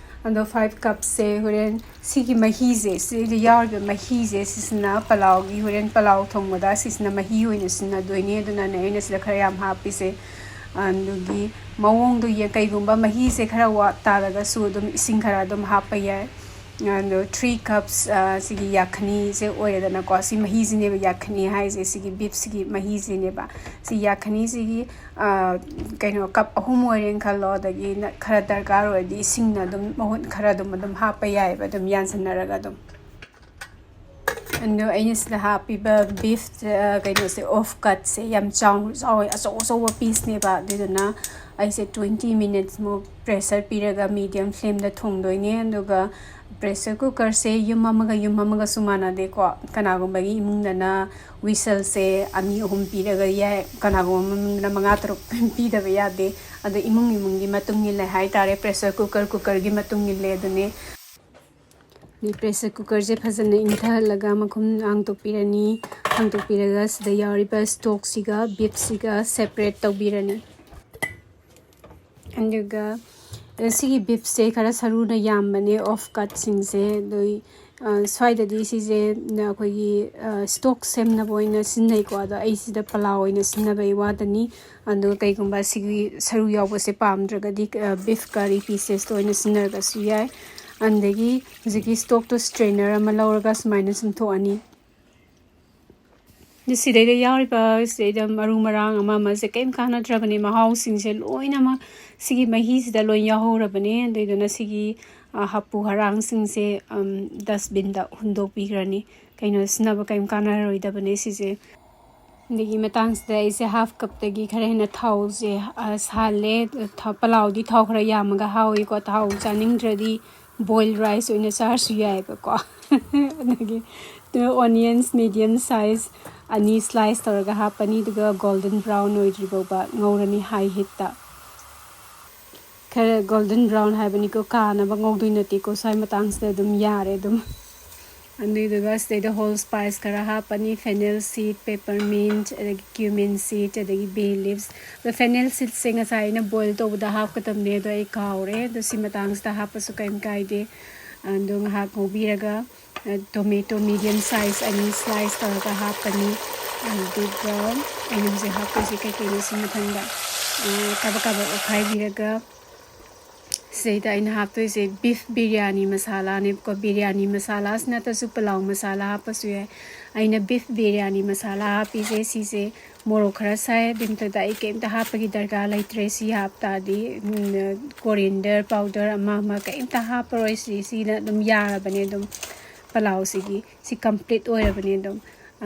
ꯑꯗꯣ five cupꯁꯦ ꯍꯣꯔꯦꯟ ꯁꯤꯒꯤ ꯃꯍꯤꯁꯦ, ꯁꯤꯗ ꯌꯥꯎꯔꯤꯕ ꯃꯍꯤꯁꯦ, ꯁꯤꯁꯤꯅ ꯄꯂꯥꯎꯒꯤ, ꯍꯣꯔꯦꯟ ꯄꯂꯥꯎ ꯊꯣꯡꯕꯗ ꯁꯤꯁꯤꯅ ꯃꯍꯤ ꯑꯣꯏꯅ ꯁꯤꯖꯤꯟꯅꯗꯣꯏꯅꯦ꯫ ꯑꯗꯨꯅꯅꯦ ꯑꯩꯅ ꯁꯤꯗ ꯈꯔ ꯌꯥꯝ ꯍꯥꯞꯄꯤꯁꯦ꯫ ꯑꯗꯨꯒꯤ ꯃꯑꯣꯡꯗꯣ ꯌꯦ-, ꯀꯩꯒꯨꯝꯕ ꯃꯍꯤꯁꯦ ꯈꯔ ꯋꯥꯠ ꯇꯥꯔꯒꯁꯨ ꯑꯗꯨꯝ ꯏꯁꯤꯡ ꯈꯔ ꯑꯗꯨꯝ ꯍꯥꯞꯄ ꯌꯥꯏ꯫ ꯑꯗꯣ three cups, ꯑ, ꯁꯤꯒꯤ ꯌꯥꯈꯅꯤꯁꯦ ꯑꯣꯏꯔꯦꯗꯅꯀꯣ꯫ ꯁꯤ ꯃꯍꯤꯁꯤꯅꯦꯕ ꯌꯥꯈꯅꯤ ꯍꯥꯏꯁꯦ, ꯁꯤꯒꯤ ꯕꯤꯐꯁꯤꯒꯤ ꯃꯍꯤꯁꯤꯅꯦꯕ꯫ ꯁꯤ ꯌꯥꯈꯅꯤꯁꯤꯒꯤ, ꯑ, ꯀꯩꯅꯣ, ꯀꯞ ꯑꯍꯨꯝ ꯑꯣꯏꯔꯦꯅ ꯈꯜꯂꯣ, ꯑꯗꯒꯤ ꯅ-, ꯈꯔ ꯗꯔꯀꯥꯔ ꯑꯣꯏꯔꯗꯤ ꯏꯁꯤꯡꯅ ꯑꯗꯨꯝ ꯃꯍꯨꯠ ꯈꯔ ꯑꯗꯨꯝ, ꯑꯗꯨꯝ ꯍꯥꯞꯄ ꯌꯥꯏꯑꯕ, ꯑꯗꯨꯝ ꯌꯥꯟꯁꯟꯅꯔꯒ ꯑꯗꯨꯝ꯫ ꯑꯗꯣ ꯑꯩꯅ ꯁꯤꯗ ꯍꯥꯞꯄꯤꯕ ꯕꯤꯐ, ꯑ, ꯀꯩꯅꯣꯁꯦ, ꯑꯣꯐ ꯀꯠꯁꯦ ꯌꯥꯝ ꯆꯥꯎ ꯆꯥꯎꯋꯦ, ꯑꯆꯧ ꯑꯆꯧꯕ ꯄꯤꯁꯅꯦꯕ꯫ ꯑꯗꯨꯗꯨꯅ ꯑꯩꯁꯦ twenty minutesꯃꯨꯛ pressure ꯄꯤꯔꯒ medium flameꯗ ꯊꯣꯡꯗꯣꯏꯅꯦ꯫ ꯑꯗꯨꯒ Pressure cookerꯁꯦ ꯌꯨꯝ ꯑꯃꯒ ꯌꯨꯝ ꯑꯃꯒꯁꯨ ꯃꯥꯟꯅꯗꯦꯀꯣ꯫ ꯀꯅꯥꯒꯨꯝꯕꯒꯤ ꯏꯃꯨꯡꯗꯅ whistleꯁꯦ ꯑꯅꯤ ꯑꯍꯨꯝ ꯄꯤꯔꯒ ꯌꯥꯏ, ꯀꯅꯥꯒꯨꯝꯕ ꯏꯃꯨꯡꯗꯅ ꯃꯉꯥ ꯇꯔꯨꯛ ꯄꯤꯗꯕ ꯌꯥꯗꯦ꯫ ꯑꯗꯣ ꯏꯃꯨꯡ ꯏꯃꯨꯡꯒꯤ ꯃꯇꯨꯡ ꯏꯜꯂꯦ ꯍꯥꯏꯇꯥꯔꯦ, pressure cooker cookerꯒꯤ ꯃꯇꯨꯡ ꯏꯜꯂꯦ꯫ ꯑꯗꯨꯅꯦ pressure cookerꯁꯦ ꯐꯖꯅ ꯏꯪꯊꯍꯜꯂꯒ ꯃꯈꯨꯝ ꯍꯥꯡꯗꯣꯛꯄꯤꯔꯅꯤ꯫ ꯍꯥꯡꯗꯣꯛꯄꯤꯔꯒ ꯁꯤꯗ ꯌꯥꯎꯔꯤꯕ stockꯁꯤꯒ beefꯁꯤꯒ separate ꯇꯧꯕꯤꯔꯅꯤ꯫ ꯑꯗꯨꯒ ꯁꯤꯒꯤ beefꯁꯦ ꯈꯔ ꯁꯔꯨꯅ ꯌꯥꯝꯕꯅꯦ, off cutꯁꯤꯡꯁꯦ꯫ ꯑꯗꯨ ꯁ꯭ꯋꯥꯏꯗꯗꯤ ꯁꯤꯁꯦ ꯑꯩꯈꯣꯏꯒꯤ stock ꯁꯦꯝꯅꯕ ꯑꯣꯏꯅ ꯁꯤꯖꯤꯟꯅꯩꯀꯣ꯫ ꯑꯗꯣ ꯑꯩ ꯁꯤꯗ ꯄꯂꯥꯎ ꯑꯣꯏꯅ ꯁꯤꯖꯤꯟꯅꯕꯒꯤ ꯋꯥꯗꯅꯤ꯫ ꯑꯗꯨꯒ ꯀꯩꯒꯨꯝꯕ ꯁꯤꯒꯤ ꯁꯔꯨ ꯌꯥꯎꯕꯁꯦ ꯄꯥꯝꯗ꯭ꯔꯒꯗꯤ beef curry piecesꯇ ꯑꯣꯏꯅ ꯁꯤꯖꯤꯟꯅꯔꯒꯁꯨ ꯌꯥꯏ꯫ ꯑꯗꯒꯤ ꯍꯧꯖꯤꯛꯀꯤ stockꯇꯣ strainer ꯑꯃ ꯂꯧꯔꯒ ꯁꯨꯃꯥꯏꯅ ꯆꯨꯝꯊꯣꯛꯑꯅꯤ꯫ ꯑꯗꯨ ꯁꯤꯗꯩꯗ ꯌꯥꯎꯔꯤꯕ ꯁꯤꯗꯩꯗ ꯃꯔꯨ ꯃꯔꯥꯡ ꯑꯃ ꯑꯃꯁꯦ ꯀꯔꯤꯝ ꯀꯥꯟꯅꯗ꯭ꯔꯕꯅꯦ, ꯃꯍꯥꯎꯁꯤꯡꯁꯦ ꯂꯣꯏꯅꯃꯛ ꯁꯤꯒꯤ ꯃꯍꯤꯁꯤꯗ ꯂꯣꯏ ꯌꯥꯎꯍꯧꯔꯕꯅꯦ꯫ ꯑꯗꯨꯏꯗꯨꯅ ꯁꯤꯒꯤ ꯍꯥꯄꯨ ꯍꯔꯥꯡꯁꯤꯡꯁꯦ dustbinꯗ ꯍꯨꯟꯗꯣꯛꯄꯤꯈ꯭ꯔꯅꯤ꯫ ꯀꯩꯅꯣ, ꯁꯤꯖꯤꯟꯅꯕ ꯀꯔꯤꯝ ꯀꯥꯟꯅꯔꯣꯏꯗꯕꯅꯦ ꯁꯤꯁꯦ꯫ ꯑꯗꯒꯤ ꯃꯇꯥꯡꯁꯤꯗ ꯑꯩꯁꯦ half cupꯇꯒꯤ ꯈꯔ ꯍꯦꯟꯅ ꯊꯥꯎꯁꯦ ꯁꯥꯍꯜꯂꯦ꯫ ꯄꯂꯥꯎꯗꯤ ꯊꯥꯎ ꯈꯔ ꯌꯥꯝꯃꯒ ꯍꯥꯎꯏꯀꯣ꯫ ꯊꯥꯎ ꯆꯥꯅꯤꯡꯗ꯭ꯔꯗꯤ boiled rice ꯑꯣꯏꯅ ꯆꯥꯔꯁꯨ ꯌꯥꯏꯑꯕꯀꯣ꯫ ꯑꯗꯒꯤ onions medium size ꯑꯅꯤ slice ꯇꯧꯔꯒ ꯍꯥꯞꯄꯅꯤ꯫ ꯑꯗꯨꯒ golden brown ꯑꯣꯏꯗ꯭ꯔꯤ ꯐꯥꯎꯕ ꯉꯧꯔꯅꯤ high heatꯇ꯫ ꯈꯔ golden brown ꯍꯥꯏꯕꯅꯤꯀꯣ, ꯀꯥꯅꯕ ꯉꯧꯗꯣꯏ ꯅꯠꯇꯦꯀꯣ꯫ ꯁ꯭ꯋꯥꯏ ꯃꯇꯥꯡꯁꯤꯗ ꯑꯗꯨꯝ ꯌꯥꯔꯦ ꯑꯗꯨꯝ꯫ ꯑꯗꯨꯏꯗꯨꯒ ꯁꯤꯗꯩꯗ whole spice ꯈꯔ ꯍꯥꯞꯄꯅꯤ, fennel seed, peppermint, ꯑꯗꯒꯤ cumin seed, ꯑꯗꯒꯤ bay leaves꯫ ꯑꯗꯣ fennel seedꯁꯦ ꯉꯁꯥꯏ ꯑꯩꯅ boil ꯇꯧꯕꯗ ꯍꯥꯞꯀꯗꯕꯅꯦ, ꯑꯗꯣ ꯑꯩ ꯀꯥꯎꯔꯦ꯫ ꯑꯗꯣ ꯁꯤ ꯃꯇꯥꯡꯁꯤꯗ ꯍꯥꯞꯄꯁꯨ ꯀꯔꯤꯝ ꯀꯥꯏꯗꯦ꯫ ꯑꯗꯣ ꯉꯥꯏꯍꯥꯛ ꯉꯧꯕꯤꯔꯒ tomato medium size ꯑꯅꯤ slice ꯇꯧꯔꯒ ꯍꯥꯞꯄꯅꯤ꯫ ꯑꯗꯨꯒ ꯑꯩꯅ ꯍꯧꯖꯤꯛ ꯍꯥꯞꯇꯣꯏꯁꯦ ꯀꯩꯀꯩꯅꯣ ꯁꯤ ꯃꯊꯪꯗ ꯀꯥꯕꯛ ꯀꯥꯕꯛ ꯑꯣꯠꯈꯥꯏꯕꯤꯔꯒ ꯁꯤꯗꯩꯗ ꯑꯩꯅ ꯍꯥꯞꯇꯣꯏꯁꯦ beef biryani masalaꯅꯦꯕꯀꯣ꯫ Biryani masalaꯁꯤ ꯅꯠꯇ꯭ꯔꯁꯨ ꯄꯂꯥꯎ masala ꯍꯥꯞꯄꯁꯨ ꯌꯥꯏ꯫ ꯑꯩꯅ beef biryani masala ꯍꯥꯞꯄꯤꯁꯦ ꯁꯤꯁꯦ ꯃꯣꯔꯣꯛ ꯈꯔ ꯁꯥꯏ꯫ ꯑꯗꯨꯒꯤ ꯃꯊꯛꯇ ꯑꯩ ꯀꯩꯝꯇ ꯍꯥꯞꯄꯒꯤ ꯗꯔꯀꯥꯔ ꯂꯩꯇ꯭ꯔꯦ꯫ ꯁꯤ ꯍꯥꯞꯇꯥꯔꯗꯤ coriander powder ꯑꯃ ꯑꯃ ꯀꯩꯝꯇ ꯍꯥꯞꯄꯔꯣꯏ꯫ ꯁꯤ ꯁꯤꯅ ꯑꯗꯨꯝ ꯌꯥꯔꯕꯅꯦ꯫ ꯑꯗꯨꯝ ꯄꯂꯥꯎꯁꯤꯒꯤ ꯁꯤ complete ꯑꯣꯏꯔꯕꯅꯦ꯫ ꯑꯗꯨꯝ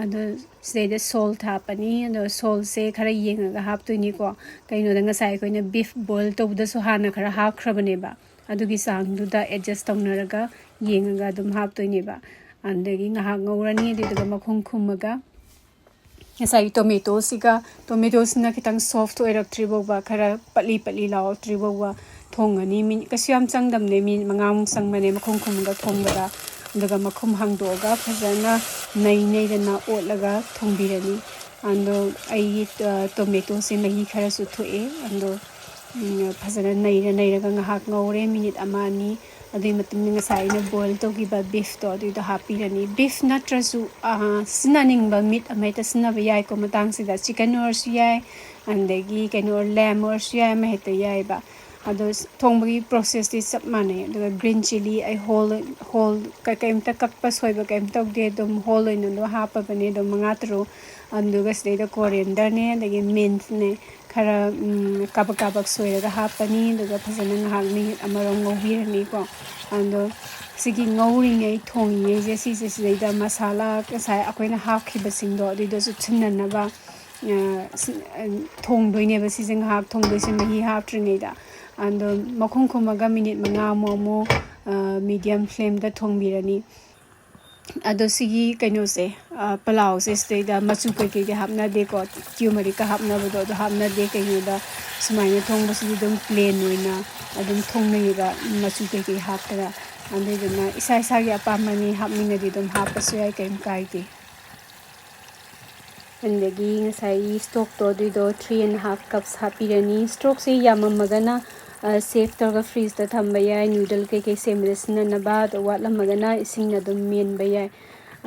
ꯑꯗꯣ ꯁꯤꯗꯩꯗ salt ꯍꯥꯞꯄꯅꯤ꯫ ꯑꯗꯣ saltꯁꯦ ꯈꯔ ꯌꯦꯡꯉꯒ ꯍꯥꯞꯇꯣꯏꯅꯤꯀꯣ꯫ ꯀꯩꯅꯣꯗ ꯉꯁꯥꯏ ꯑꯩꯈꯣꯏꯅ beef boil ꯇꯧꯕꯗꯁꯨ ꯍꯥꯟꯅ ꯈꯔ ꯍꯥꯞꯈ꯭ꯔꯕꯅꯦꯕ꯫ ꯑꯗꯨꯒꯤ ꯆꯥꯡꯗꯨꯗ adjust ꯇꯧꯅꯔꯒ ꯌꯦꯡꯉꯒ ꯑꯗꯨꯝ ꯍꯥꯞꯇꯣꯏꯅꯦꯕ꯫ ꯑꯗꯒꯤ ꯉꯥꯏꯍꯥꯛ ꯉꯧꯔꯅꯤ꯫ ꯑꯗꯨꯗꯨꯒ ꯃꯈꯨꯝ ꯈꯨꯝꯃꯒ ꯉꯁꯥꯏꯒꯤ tomatoꯁꯤꯒ, tomatoꯁꯤꯅ ꯈꯤꯇꯪ soft ꯑꯣꯏꯔꯛꯇ꯭ꯔꯤ ꯐꯥꯎꯕ, ꯈꯔ ꯄꯠꯂꯤ ꯄꯠꯂꯤ ꯂꯥꯎꯔꯛꯇ꯭ꯔꯤ ꯐꯥꯎꯕ ꯊꯣꯡꯉꯅꯤ꯫ ꯃꯤꯅꯤꯠ ꯀꯩꯁꯨ ꯌꯥꯝ ꯆꯪꯗꯕꯅꯦ, ꯃꯤꯅꯤꯠ ꯃꯉꯥꯃꯨꯛ ꯆꯪꯕꯅꯦ ꯃꯈꯨꯝ ꯈꯨꯝꯃꯒ ꯊꯣꯡꯕꯗ꯫ ꯑꯗꯨꯒ ꯃꯈꯨꯝ ꯍꯥꯡꯗꯣꯛꯑꯒ ꯐꯖꯅ ꯅꯩ ꯅꯩꯗꯅ ꯑꯣꯠꯂꯒ ꯊꯣꯡꯕꯤꯔꯅꯤ꯫ ꯑꯗꯣ ꯑꯩꯒꯤ, ꯑ, tomatoꯁꯦ ꯃꯍꯤ ꯈꯔꯁꯨ ꯊꯣꯛꯑꯦ꯫ ꯑꯗꯣ, ꯎꯝ, ꯐꯖꯅ ꯅꯩꯔ ꯅꯩꯔꯒ ꯉꯥꯏꯍꯥꯛ ꯉꯧꯔꯦ, ꯃꯤꯅꯤꯠ ꯑꯃ ꯑꯅꯤ꯫ ꯑꯗꯨꯒꯤ ꯃꯇꯨꯡꯗ ꯉꯁꯥꯏ ꯑꯩꯅ boil ꯇꯧꯈꯤꯕ beefꯇꯣ ꯑꯗꯨꯏꯗꯣ ꯍꯥꯞꯄꯤꯔꯅꯤ꯫ Beef ꯅꯠꯇ꯭ꯔꯁꯨ, ꯑ, ꯁꯤꯖꯤꯟꯅꯅꯤꯡꯕ meat ꯑꯃ ꯍꯦꯛꯇ ꯁꯤꯖꯤꯟꯅꯕ ꯌꯥꯏꯀꯣ ꯃꯇꯥꯡꯁꯤꯗ꯫ Chicken ꯑꯣꯏꯔꯁꯨ ꯌꯥꯏ, ꯑꯗꯒꯤ ꯀꯩꯅꯣ, lamb ꯑꯣꯏꯔꯁꯨ ꯌꯥꯏ, ꯑꯃ ꯍꯦꯛꯇ ꯌꯥꯏꯑꯕ꯫ ꯑꯗꯣ ꯊꯣꯡꯕꯒꯤ processꯇꯤ ꯆꯞ ꯃꯥꯟꯅꯩ꯫ ꯑꯗꯨꯒ green chilli ꯑꯩ whole, whole ꯀ-, ꯀꯩꯝꯇ ꯀꯛꯄ ꯁꯣꯏꯕ ꯀꯩꯝ ꯇꯧꯗꯦ, ꯑꯗꯨꯝ whole ꯑꯣꯏꯅ ꯑꯗꯨꯝ ꯍꯥꯞꯄꯕꯅꯦ, ꯑꯗꯨꯝ ꯃꯉꯥ ꯇꯔꯨꯛ꯫ ꯑꯗꯨꯒ ꯁꯤꯗꯩꯗ corianderꯅꯦ, ꯑꯗꯒꯤ mintꯅꯦ, ꯈꯔ, ꯎꯝ, ꯀꯥꯕꯛ ꯀꯥꯕꯛ ꯁꯣꯏꯔꯒ ꯍꯥꯞꯄꯅꯤ꯫ ꯑꯗꯨꯒ ꯐꯖꯅ ꯉꯥꯏꯍꯥꯛ ꯃꯤꯅꯤꯠ ꯑꯃꯔꯣꯝ ꯉꯧꯕꯤꯔꯅꯤꯀꯣ꯫ ꯑꯗꯣ ꯁꯤꯒꯤ ꯉꯧꯔꯤꯉꯩ, ꯊꯣꯡꯉꯤꯉꯩꯁꯦ, ꯁꯤꯁꯦ, ꯁꯤꯗꯩꯗ ꯃꯁꯥꯂꯥ ꯉꯁꯥꯏ ꯑꯩꯈꯣꯏꯅ ꯍꯥꯞꯈꯤꯕꯁꯤꯡꯗꯣ ꯑꯗꯨꯏꯗꯣ ꯆꯨꯞꯁꯤꯟꯅꯅꯕ, ꯑ, ꯁꯤ-, ꯑ, ꯊꯣꯡꯗꯣꯏꯅꯦꯕ꯫ ꯁꯤꯁꯦ ꯉꯥꯏꯍꯥꯛ ꯊꯣꯡꯗꯣꯏꯁꯦ, ꯃꯍꯤ ꯍꯥꯞꯇ꯭ꯔꯤꯉꯩꯗ꯫ ꯑꯗꯣ ꯃꯈꯨꯝ ꯈꯨꯝꯃꯒ ꯃꯤꯅꯤꯠ ꯃꯉꯥꯃꯨꯛ ꯑꯃꯨꯛ, ꯑ, medium flameꯗ ꯊꯣꯡꯕꯤꯔꯅꯤ꯫ ꯑꯗꯣ ꯁꯤꯒꯤ ꯀꯩꯅꯣꯁꯦ, ꯑ, ꯄꯂꯥꯎꯁꯦ ꯁꯤꯗꯩꯗ ꯃꯆꯨ ꯀꯩꯀꯩꯗꯤ ꯍꯥꯞꯅꯗꯦꯀꯣ, turmeric ꯍꯥꯞꯅꯕꯗꯣ ꯑꯗꯨ ꯍꯥꯞꯅꯗꯦ꯫ ꯀꯩꯒꯤꯅꯣꯗ ꯁꯨꯃꯥꯏꯅ ꯊꯣꯡꯕꯁꯤꯗꯤ ꯑꯗꯨꯝ plain ꯑꯣꯏꯅ ꯑꯗꯨꯝ ꯊꯣꯡꯅꯩꯌꯦꯕ, ꯃꯆꯨ ꯀꯩꯀꯩ ꯍꯥꯞꯇꯅ꯫ ꯑꯗꯨꯗꯨꯅ ꯏꯁꯥ ꯏꯁꯥꯒꯤ ꯑꯄꯥꯝꯕꯅꯤ, ꯍꯥꯞꯅꯤꯡꯉꯗꯤ ꯑꯗꯨꯝ ꯍꯥꯞꯄꯁꯨ ꯌꯥꯏ, ꯀꯩꯝ ꯀꯥꯏꯗꯦ꯫ ꯑꯗꯒꯤ ꯉꯁꯥꯏꯒꯤ stockꯇꯣ ꯑꯗꯨꯏꯗꯣ three and half cups ꯍꯥꯞꯄꯤꯔꯅꯤ꯫ Stockꯁꯦ ꯌꯥꯝꯃꯝꯃꯒꯅ, ꯑ, save ꯇꯧꯔꯒ fridgeꯇ ꯊꯝꯕ ꯌꯥꯏ, noodle ꯀꯩꯀꯩ ꯁꯦꯝꯕꯗ ꯁꯤꯖꯤꯟꯅꯅꯕ꯫ ꯑꯗꯣ ꯋꯥꯠꯂꯝꯃꯒꯅ ꯏꯁꯤꯡꯅ ꯑꯗꯨꯝ ꯃꯦꯟꯕ ꯌꯥꯏ꯫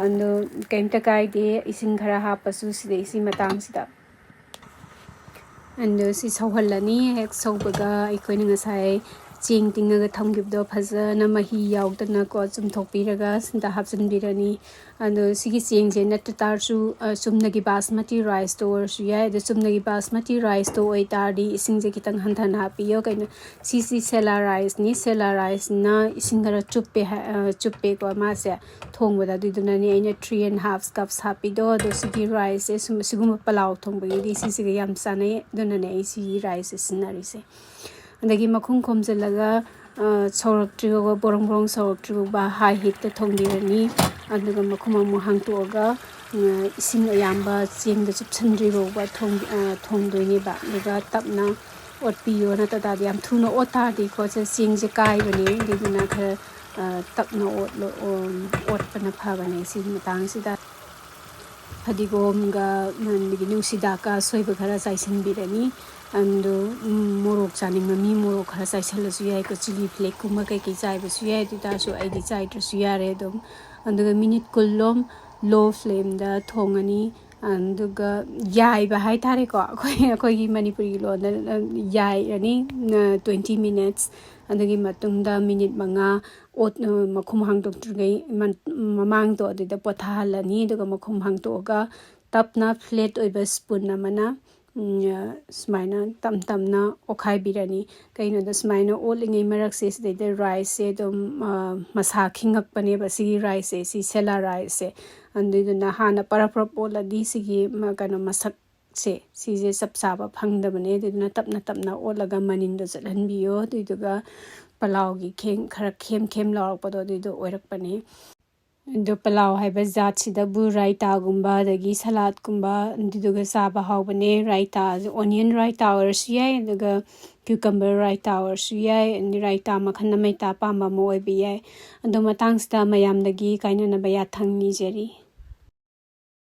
ꯑꯗꯣ ꯀꯩꯝꯇ ꯀꯥꯏꯗꯦ, ꯏꯁꯤꯡ ꯈꯔ ꯍꯥꯞꯄꯁꯨ ꯁꯤꯗꯩ, ꯁꯤ ꯃꯇꯥꯡꯁꯤꯗ꯫ ꯑꯗꯣ ꯁꯤ ꯁꯧꯍꯜꯂꯅꯤ꯫ ꯍꯦꯛ ꯁꯧꯕꯒ ꯑꯩꯈꯣꯏꯅ ꯉꯁꯥꯏ ꯆꯦꯡ ꯇꯤꯡꯉꯒ ꯊꯝꯈꯤꯕꯗꯣ ꯐꯖꯅ ꯃꯍꯤ ꯌꯥꯎꯗꯅꯀꯣ ꯆꯨꯝꯊꯣꯛꯄꯤꯔꯒ ꯁꯤꯗ ꯍꯥꯞꯆꯤꯟꯕꯤꯔꯅꯤ꯫ ꯑꯗꯣ ꯁꯤꯒꯤ ꯆꯦꯡꯁꯦ ꯅꯠꯇ ꯇꯥꯔꯁꯨ, ꯑ, ꯆꯨꯝꯅꯒꯤ ꯕꯥꯁꯃꯇꯤ riceꯇꯣ ꯑꯣꯏꯔꯁꯨ ꯌꯥꯏ꯫ ꯑꯗꯣ ꯆꯨꯝꯅꯒꯤ ꯕꯥꯁꯃꯇꯤ riceꯇꯣ ꯑꯣꯏꯇꯥꯔꯗꯤ ꯏꯁꯤꯡꯁꯦ ꯈꯤꯇꯪ ꯍꯟꯊꯅ ꯍꯥꯞꯄꯤꯌꯣ꯫ ꯀꯩꯅꯣ, ꯁꯤꯁꯤ ꯁꯦꯂꯥ riceꯅꯤ꯫ ꯁꯦꯂꯥ riceꯅ ꯏꯁꯤꯡ ꯈꯔ ꯆꯨꯞꯄꯦ ꯍꯥꯏ-, ꯑ, ꯆꯨꯞꯄꯦꯀꯣ ꯃꯥꯁꯦ ꯊꯣꯡꯕꯗ꯫ ꯑꯗꯨꯏꯗꯨꯅꯅꯦ ꯑꯩꯅ three and half cups ꯍꯥꯞꯄꯤꯗꯣ꯫ ꯑꯗꯣ ꯁꯤꯒꯤ riceꯁꯦ ꯁꯨꯝ, ꯁꯤꯒꯨꯝꯕ ꯄꯂꯥꯎ ꯊꯣꯡꯕꯒꯤꯗꯤ ꯁꯤꯁꯤꯒ ꯌꯥꯝ ꯆꯥꯅꯩ꯫ ꯑꯗꯨꯅꯅꯦ ꯑꯩ ꯁꯤꯒꯤ riceꯁꯦ ꯁꯤꯖꯤꯟꯅꯔꯤꯁꯦ꯫ ꯑꯗꯒꯤ ꯃꯈꯨꯝ ꯈꯨꯝꯖꯤꯜꯂꯒ, ꯁꯧꯔꯛꯇ꯭ꯔꯤꯕ, ꯕꯣꯔꯣꯡ ꯕꯣꯔꯣꯡ ꯁꯧꯔꯛꯇ꯭ꯔꯤꯕ ꯍꯥꯏ ꯍꯤꯠꯇ ꯊꯣꯡꯕꯤꯔꯅꯤ꯫ ꯑꯗꯨꯒ ꯃꯈꯨꯝ ꯑꯃꯨꯛ ꯍꯥꯡꯇꯣꯛꯑꯒ ꯏꯁꯤꯡ ꯑꯌꯥꯝꯕ ꯆꯦꯡꯗ ꯆꯨꯞꯁꯤꯟꯗ꯭ꯔꯤ ꯐꯥꯎꯕ ꯊꯣꯡꯗꯣꯏꯅꯦꯕ꯫ ꯑꯗꯨꯒ ꯇꯞꯅ ꯑꯣꯠꯄꯤꯌꯣ, ꯅꯠꯇ ꯇꯥꯔꯗꯤ ꯌꯥꯝ ꯊꯨꯅ ꯑꯣꯠ ꯇꯥꯔꯗꯤꯀꯣ ꯆꯦꯡꯁꯦ ꯀꯥꯏꯕꯅꯦ꯫ ꯑꯗꯨꯗꯨꯅ ꯈꯔ ꯇꯞꯅ ꯑꯣꯠꯂꯣ꯫ ꯑꯣꯠꯄꯅ ꯐꯕꯅꯦ ꯁꯤꯒꯤ ꯃꯇꯥꯡꯁꯤꯗ꯫ ꯐꯗꯤꯒꯣꯝꯒ ꯑꯗꯒꯤ ꯅꯨꯡꯁꯤꯗꯥꯛꯀ ꯑꯁꯣꯏꯕ ꯈꯔ ꯆꯥꯏꯁꯤꯟꯕꯤꯔꯅꯤ꯫ ꯑꯗꯨ ꯃꯣꯔꯣꯛ ꯆꯥꯅꯤꯡꯕ ꯃꯤ ꯃꯣꯔꯣꯛ ꯈꯔ ꯆꯥꯏꯁꯤꯜꯂꯁꯨ ꯌꯥꯏꯀꯣ꯫ ꯆꯤꯂꯤ ꯐ꯭ꯂꯦꯛꯀꯨꯝꯕ ꯀꯩꯀꯩ ꯆꯥꯏꯕꯁꯨ ꯌꯥꯏ꯫ ꯑꯗꯨ ꯑꯣꯏꯇꯥꯔꯁꯨ ꯑꯩꯗꯤ ꯆꯥꯏꯗ꯭ꯔꯁꯨ ꯌꯥꯔꯦ ꯑꯗꯨꯝ꯫ ꯑꯗꯨꯒ ꯃꯤꯅꯤꯠ ꯀꯨꯟꯂꯣꯝ ꯂꯣ ꯐ꯭ꯂꯦꯝꯗ ꯊꯣꯡꯉꯅꯤ꯫ ꯑꯗꯨꯒ ꯌꯥꯏꯕ ꯍꯥꯏꯇꯥꯔꯦꯀꯣ, ꯑꯩꯈꯣꯏ, ꯑꯩꯈꯣꯏꯒꯤ ꯃꯅꯤꯄꯨꯔꯤ ꯂꯣꯟꯗ ꯌꯥꯏꯔꯅꯤ ꯇ꯭ꯋꯦꯟꯇꯤ ꯃꯤꯅꯠꯁ꯫ ꯑꯗꯨꯒꯤ ꯃꯇꯨꯡꯗ ꯃꯤꯅꯤꯠ ꯃꯉꯥ ꯑꯣꯠ-, ꯃꯈꯨꯝ ꯍꯥꯡꯗꯣꯛꯇ꯭ꯔꯤꯉꯩ ꯃ-, ꯃꯃꯥꯡꯗꯣ ꯑꯗꯨꯗ ꯄꯣꯊꯥꯍꯜꯂꯅꯤ꯫ ꯑꯗꯨꯒ ꯃꯈꯨꯝ ꯍꯥꯡꯗꯣꯛꯑꯒ ꯇꯞꯅ ꯐ꯭ꯂꯦꯠ ꯑꯣꯏꯕ ꯁ꯭ꯄꯨꯟ ꯑꯃꯅ ꯁꯨꯃꯥꯏꯅ ꯇꯞ ꯇꯞꯅ ꯑꯣꯠꯈꯥꯏꯕꯤꯔꯅꯤ꯫ ꯀꯩꯅꯣꯗ ꯁꯨꯃꯥꯏꯅ ꯑꯣꯠꯂꯤꯉꯩ ꯃꯔꯛꯁꯦ ꯁꯤꯗꯩꯗ ꯔꯥꯏꯁꯁꯦ ꯑꯗꯨꯝ ꯃꯁꯥ ꯈꯤꯡꯉꯛꯄꯅꯦꯕ, ꯁꯤꯒꯤ ꯔꯥꯏꯁꯁꯦ, ꯁꯤ ꯁꯦꯂꯥ ꯔꯥꯏꯁꯁꯦ꯫ ꯑꯗꯨꯏꯗꯨꯅ ꯍꯥꯟꯅ ꯄꯔꯞ ꯄꯔꯞ ꯑꯣꯠꯂꯗꯤ ꯁꯤꯒꯤ ꯀꯩꯅꯣ ꯃꯁꯛꯁꯦ, ꯁꯤꯁꯦ ꯆꯞ ꯆꯥꯕ ꯐꯪꯗꯕꯅꯦ꯫ ꯑꯗꯨꯗꯨꯅ ꯇꯞꯅ ꯇꯞꯅ ꯑꯣꯠꯂꯒ ꯃꯅꯤꯟꯗꯣ ꯆꯠꯍꯟꯕꯤꯌꯣ꯫ ꯑꯗꯨꯏꯗꯨꯒ ꯄꯂꯥꯎꯒꯤ ꯈꯦꯡ-, ꯈꯔ ꯈꯦꯝ ꯈꯦꯝ ꯂꯥꯎꯔꯛꯄꯗꯣ ꯑꯗꯨꯏꯗꯣ ꯑꯣꯏꯔꯛꯄꯅꯦ꯫ ꯑꯗꯣ ꯄꯂꯥꯎ ꯍꯥꯏꯕ ꯖꯥꯠꯁꯤꯗꯕꯨ ꯔꯥꯏꯇꯥꯒꯨꯝꯕ ꯑꯗꯒꯤ ꯁꯂꯥꯠꯀꯨꯝꯕ ꯑꯗꯨꯗꯨꯒ ꯆꯥꯕ ꯍꯥꯎꯕꯅꯦ꯫ ꯔꯥꯏꯇꯥꯁꯦ ꯑꯣꯅꯤꯌꯟ ꯔꯥꯏꯇꯥ ꯑꯣꯏꯔꯁꯨ ꯌꯥꯏ, ꯑꯗꯨꯒ ꯀ꯭ꯌꯨꯀꯝꯕꯔ ꯔꯥꯏꯇꯥ ꯑꯣꯏꯔꯁꯨ ꯌꯥꯏ, ꯑꯗꯩ ꯔꯥꯏꯇꯥ ꯃꯈꯜ ꯑꯃ ꯍꯦꯛꯇ ꯑꯄꯥꯝꯕ ꯑꯃ ꯑꯣꯏꯕ ꯌꯥꯏ꯫ ꯑꯗꯣ ꯃꯇꯥꯡꯁꯤꯗ ꯃꯌꯥꯝꯗꯒꯤ ꯀꯥꯏꯅꯅꯕ ꯌꯥꯊꯪ ꯅꯤꯖꯔꯤ꯫